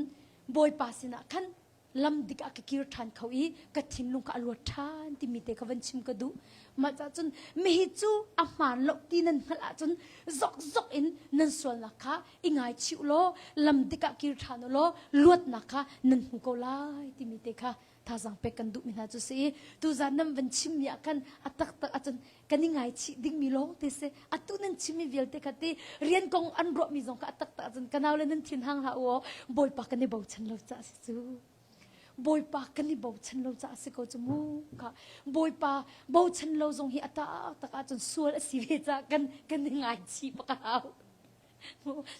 Speaker 1: bawipa sinah khan lam dik ah ka kir ṭhan kho i ka thinlung kha a luat ṭhan timi te kha van chim ka duh. Mah cah cun mihi cu a hmaan lo ti nan hngalh ahcun zokzok in nan sualnak kha i ngaichih u law lam dik ah kir ṭhan u law luatnak kha nan hmu ko lai timi te kha thazaang pek kan duhmi hna cu si i tuzan nan van chimmi ah khan a taktak ahcun kan i ngaichih dingmi lawng te si atu nan chimmi vialte kha ti rian kong an ruahmi zong kha a taktak ahcun ka nau le nan thin hang hlah u aw bawipa kan i bochan lo caah si cu bawipa kan i bochan lo caah si ko cu mu kha bawipa bochan lo zong hi a taktak ahcun sual a si ve caah kan kan i ngaichih bak a hau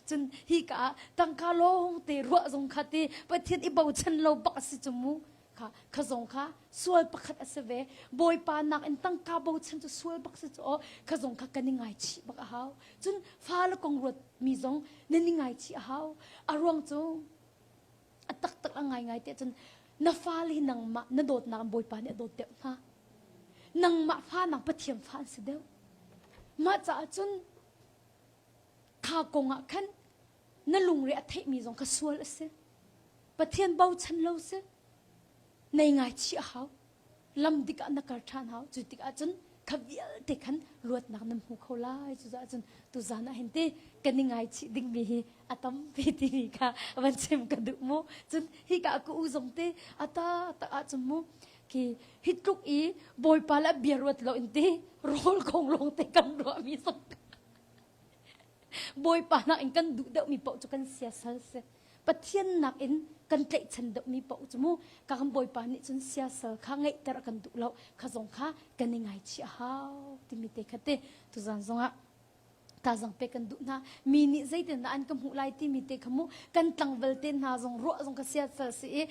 Speaker 1: cun hi ka ah tangka lawng te ruah zong kha ti pathian i bochan lo bak a si cu mu kha kha zong kha sual pakhat a si ve bawipa nak in tangka bochan cu sual bak si cu aw kha zong kha kan i ngaichih bak a hau cun fale kong ruat mi zong nan i ngaichih a hau a ruang cu a taktak a ngaingai te cun na fale hi nangmah na dawtnak in bawipa nih a dawt deuh hna nangmah fa nak pathian fa an si deuh mah caah cun kha kong ah khan na lungre a theihmi zong kha sual a si Pathian bochan lo si nei ngaichih a hau lam dik ah na kal ṭhan hau cu tikah cun kha vialte khan luatnak nan hmu kho lai cucaah cun tuzan ah hin te kan i ngaichih dingmi hi a tampi timi kha van chim ka duh mu cun hika ka u zong te ata tak ah cun mu khi hi tluk i bawipa le bia ruat lo in te rawl kong lawng te kan ruahmi zong Bawipa nakin kan duh deuhmi paoh cu kan siasal si. Pathian nakin kan tlaihchan deuhmi paoh cu mu ka kan Bawipa nih cun siasal kha ngeihter a kan duh lo kha zong kha kan i ngaichih a hau timi te kha te tuzan zongah tazang pe kan duh hna mi nih zeitin dah an ka hmuh lai timi te kha mu kan tlangval te hna zong ruah zong ka siasal si i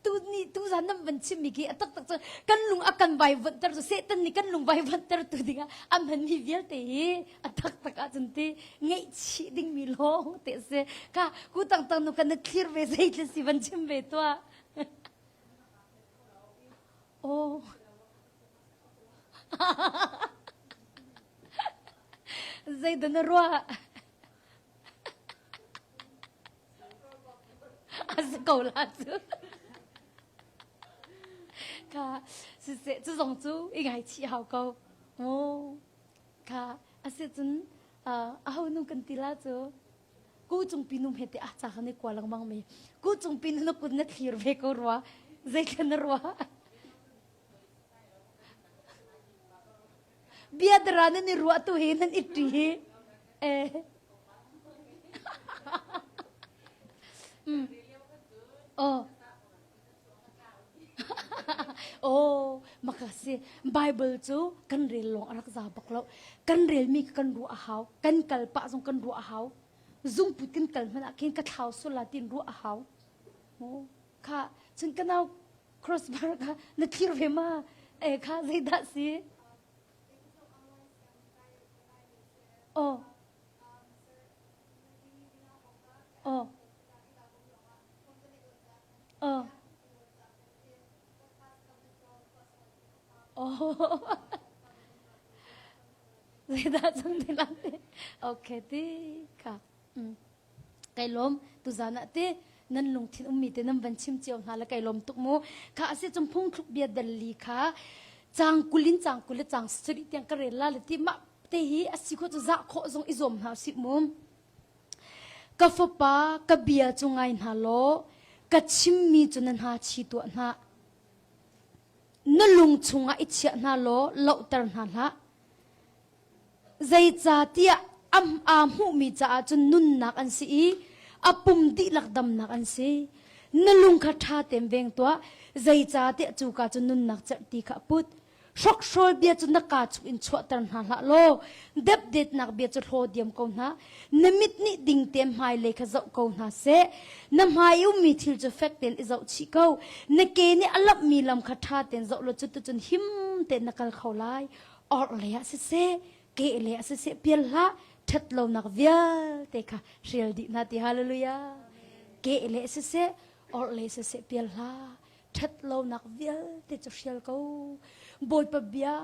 Speaker 1: tu ni tu zan nan van chimmi khi a taktak cu kan lung a kan vaivuanhter cu Satan nih kan lung vaivuanhter tu dingah a hmanmi vialte hi a taktak ahcun ti ngeihchih dingmi lawng te si ka ku tangtang nu kan na thlir ve zeitlin si van chim ve tuah oh zeidah na ruah a si ko la cu ka siseh cu zong cu i ngaichih hau ko oh Kha a si cun aho nu kan ti la cu ku cungpi nu hme te ah ca kan i kua lengmang mi ku cungpi nu na kut na thlir ve ko rua zeithla na rua bia dara nan i ruah tu hi nan i ṭi hi eh mm. oh Oh, makasi Bible cu kan rel lawng a rak za bak lo. Kan relmi kha kan ruah a hau. Kan kal pah zong kan ruah a hau. Zungput kan kal hmanh ah khin ka thlau sual la tin ruah a hau. Oh, kha cun ka nau crossbar kha na thlir ve ma? Eh kha zeidah si? Oh. Oh. Oh. Oh. Zeidah cang ti lang ti. Okay ti ka. Mm. Kai lom tu zan ah ti nan lungthin ummi te nan van chim cio hna le kai lom tuk mu. Kha asi cung phung thluk bia dal li kha cang kulin cang kul le cang sari tiang ka rel la le ti ma te hi asi kho cu za kho zong i zuam hna usih mu. Ka fapa, ka bia cu ngai hna law ka chimmi cu na hna chi tuah hna. Na lung chungah i chiah hna law lohter hna hlah. Zeicahtiah aa hmuhmi caah cun nunnak an si i a pum dihlak damnak an si. Na lung kha ṭha tein veng tuah, zeicahtiah cuka cu nunnak cerhti kha a put. Hrokhrawl bia cu na kaa chungin chuahter hna hlah law depdetnak bia cu hlaw diam ko hna. Na mit nih ding tein hmailei kha zoh ko hna seh. Na hmai i ummi thil cu fek tein i zoh chih ko. Na ke nih a lamhmi lam kha ṭha tein zoh law cuticun him tein na kal kho lai. Orhlei ah siseh, kehlei ah siseh pial hlah. Ṭhat lonak vialte kha hrial dih hna ti hallelujah. Kehlei siseh, orhlei siseh pial hlah. Ṭhatlonak vialte cu hrial ko. Bawipa bia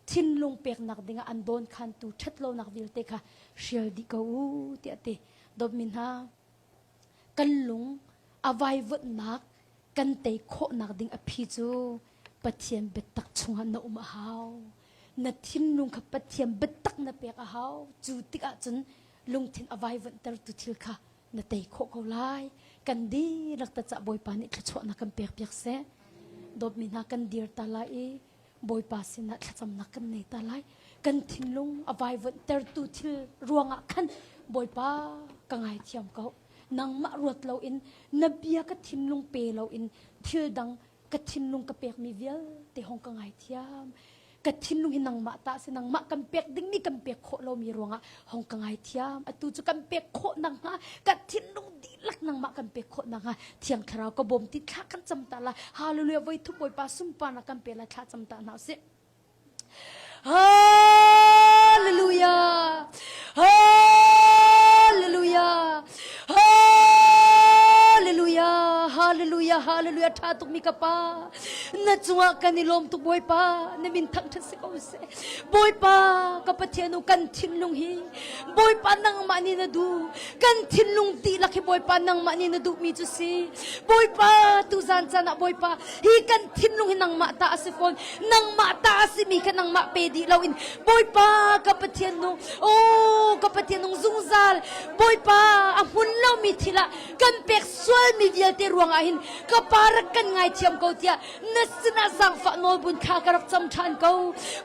Speaker 1: thinlung peknak dingah an dawnkhantu ṭhatlonak vialte kha hrial dih ko u tiah ti. Dawtmi hna, kan lung a vaivuanhnak kan tei khawhnak ding a phi cu Pathian biatak chungah na um a hau. Na thinlung kha Pathian biatak na pek a hau. Cu tikah cun lungthin a vaivuanhtertu thil kha na tei khawh ko lai. Kan dihlak ta cah Bawipa nih thluachuahnak kan pek piak seh. Dawtmi hna kan dir ta lai i Bawipa sinah thlacamnak kan nei ta lai. Kan thinlung a vaivuanhtertu thil ruangah khan Bawipa ka ngaithiam ko. Nangmah ruat loin na bia ka thinlung pe loin thil dang ka thinlung ka pekmi vialte hong ka ngaithiam. Ka thinlung hi nangmah ta si nangmah kan pek dingmi kan pek khawh lomi ruangah hong ka ngaithiam. Atu cu kan pek khawh nakhnga ka thinlung dihlak nangmah kan pek khawh nakhnga Thiang Thlarau ka bawm ti thla kan cam ta la. Hallelujah voi thum Bawipa sunparnak kan pe la thla cam ta hna usih. Hallelujah. Hallelujah. Hallelujah. Hallelujah. Hallelujah. Tha tuk mi ka pa. Na cungah kan i lawm tuk Bawipa. Na min thangthat si ko seh. Bawipa ka Pathian u kan thinlung hi Bawipa nangmah nih na duh. Kan thinlung dihlak hi Bawipa nangmah nih na duhmi cu si. Bawipa tuzan caan ah Bawipa hi kan thinlung hi nangmah ta a si fawn nangmah ta a simi kha nangmah pe dih loin Bawipa ka Pathian nu oh ka Pathian nung zungzal Bawipa a hmun lomi thil ah kan pek sualmi vialte ruangah hin ka pa rak kan ngaithiam ko tiah na sinah zaangfah nawlbun kha ka rak cam ṭhan ko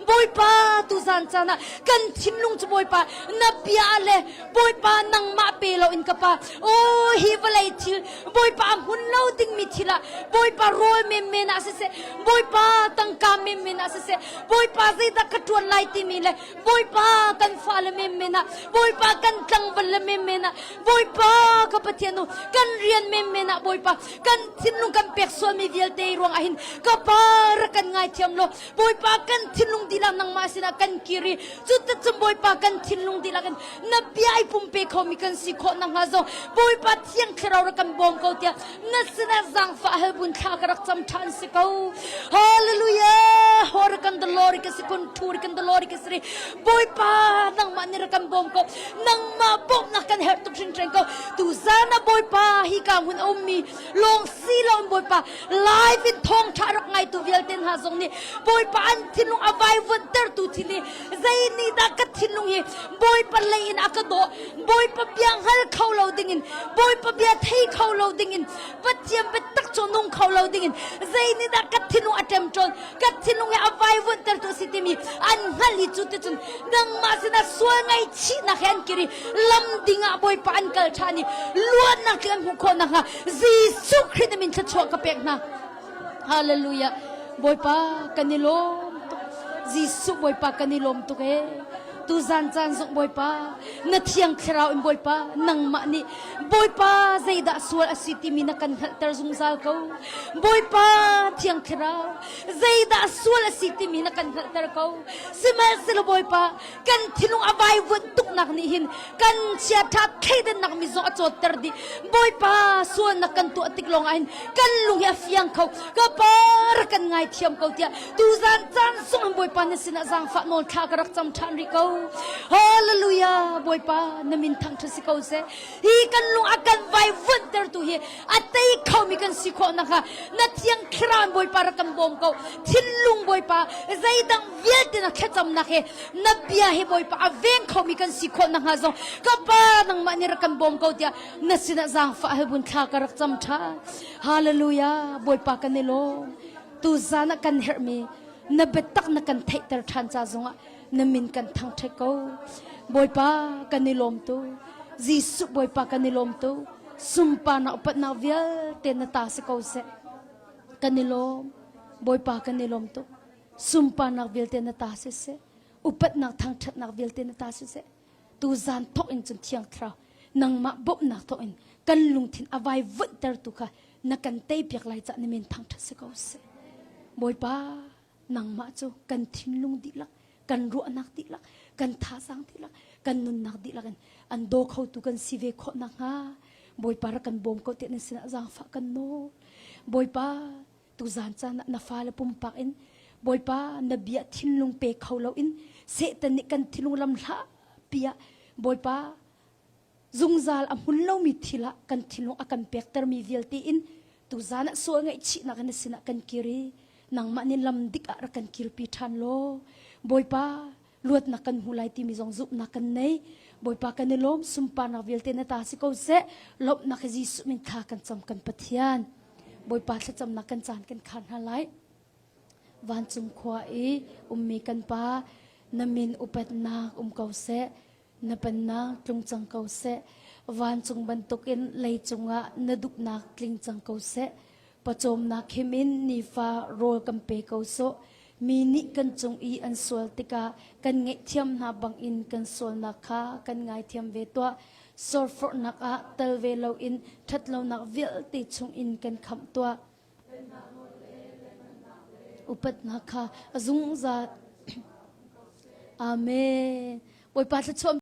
Speaker 1: Bawipa tuzan caan ah kan thinlung cu Bawipa na bia le Bawipa nangmah pe loin ka pa oh hi vawlei thil Bawipa a hmun lo dingmi thil ah Bawipa rawl menmen ah siseh Bawipa tangka menmen ah siseh Bawipa zeidah ka ṭuan lai timi le Bawipa kan fale menmen ah Bawipa kan tlangval le menmen ah Bawipa ka Pathian nu kan rian menmen ah Bawipa kan thinlung kan pek sualmi vialte ruang ah hin ka pa rak kan ngaithiam law Bawipa kan thinlung dihlak nangmah sinah kan kir i cuticun Bawipa kan thinlung dihlak in na bia i pumpe khomi kan si khawh nakhnga zong Bawipa Thiang Thlarau rak kan bawm ko tiah na sinah zaangfah hal bun thla ka rak cam ṭhan si ko. Hallelujah! Hor kan the Lord ka si kun thur kan the Lord ka si Bawipa nangmah nih rak kan bawm ko. Nangmah bawmhnak kan herh tuk hringhran ko. Tu zan ah Bawipa hi ka hmun a ummi lawng si lo in Bawipa live in thawngṭha rak ngaitu vialte hna zong nih Bawipa an thinlung a vaivuanhtertu thil hi zei nih dah ka thinlung hi Bawipa lei in a ka dawh Bawipa bia hngal kho lo dingin Bawipa bia thei kho lo dingin Pathian biatak cu nung kho lo dingin zei nih dah ka thinlung a ṭemṭawn ka thinlung hi a vaivuanhtertu a si timi an hngalh i cu ticun nangmah sinah sual ngaihchihnak he an kir i lam ding ah Bawipa an kal ṭhan i luatnak an hmuh khawh nakhnga Jesuh Khrih na min thluachuah ka pek hna. Hallelujah. Bawipa kan i lawm tuk. Jesuh Bawipa kan i lawm tuk ee. Tuzan caan zong Bawipa na thiang thlarau in Bawipa nangmah nih Bawipa zeidah sual a si timi na kan hngalhter zungzal ko. Bawipa thiang thlarau zeidah sual a si timi na kan hngalhter ko. Sihmanhsehlaw Bawipa kan thinlung a vaivuanh tuknak nih hin kan chiaṭha thleidannak mi zong a cawtter dih bawipa sualnak kan tuah tik lawng ah hin kan lung hi a fiang kho ka pa rak kan ngaithiam ko tiah tuzan caan sung in bawipa na sinah zaangfah nawl thla ka rak cam ṭhan rih ko hallelujah bawipa na min thangṭhat si ko seh hi kan lung a kan vaivuanhtertu hi a tei kho. khomi kan si khawh nakhnga na thiang thlarau in Bawipa rak kan bawm ko. Thinlung Bawipa zeidang vialte na thlacamnak he na bia he Bawipa a veng khomi kan si khawh nakhnga zong ka pa nangmah nih rak kan bawm ko tiah na sinah zaangfah hal bun thla ka rak cam ṭhan. Hallelujah Bawipa kan i lawm. Tuzan ah kan herhmi na biatak na kan theihter ṭhan ca zongah na min kan thangṭhat ko. Bawipa kan i lawm tu. Jesuh Bawipa kan i lawm tu. Sunparnak upatnak vialte na ta si ko seh. Kan i lawm. Bawipa kan i lawm tuk. Sunparnak vialte na ta si seh. Upatnak thangṭhatnak vialte na ta si seh. Tu zan thawk in cun Thiang Thlarau nangmah bawmhnak thawk in kan lungthin a vai vuanhter tu kha na kan teipiak lai cah na min thangṭhat si ko seh. Bawipa nangmah cu kan thinlung dihlak kan ruahnak dihlak kan thazaang dihlak kan nunnak dihlak in an daw khotu kan si ve khawh nakhnga Bawipa rak kan bawm ko tiah na sinah zaangfah kan nawl. Bawipa tuzan caan ah na fale pumpak in Bawipa na bia thinlung pe kho loin Satan nih kan thinlung lam hlah piah Bawipa zungzal a hmun lomi thil ah kan thinlung a kan pektermi vialte in tuzan ah sual ngaihchihnak in na sinah kan kir i nangmah nih lam dik ah rak kan kirpi ṭhan law Bawipa luatnak kan hmu lai timi zong zumhnak kan nei Bawipa kan i lawm sunparnak vialte na ta si ko seh lawmhnak he Jesuh min thla kan cam kan Pathian Bawipa thlacamnak kan caan kan khar hna lai vancung khua i ummi kan pa na min upatnak um ko seh Na pennak tlung cang ko seh. Vancung bantukin leicung ah na duhnak tling cang ko seh. Pawcawmnak him in nifa rawl kan pe ko sawh. Mi nih kan cung i an sual tikah kan ngaihthiam hna bangin kan sualnak kha kan ngaithiam ve tuah. Sorforhnak ah tel ve loin ṭhatlonak vialte chungin kan khamh tuah. Upatnak kha a zungzal. Amen. Bawipa thluachuah.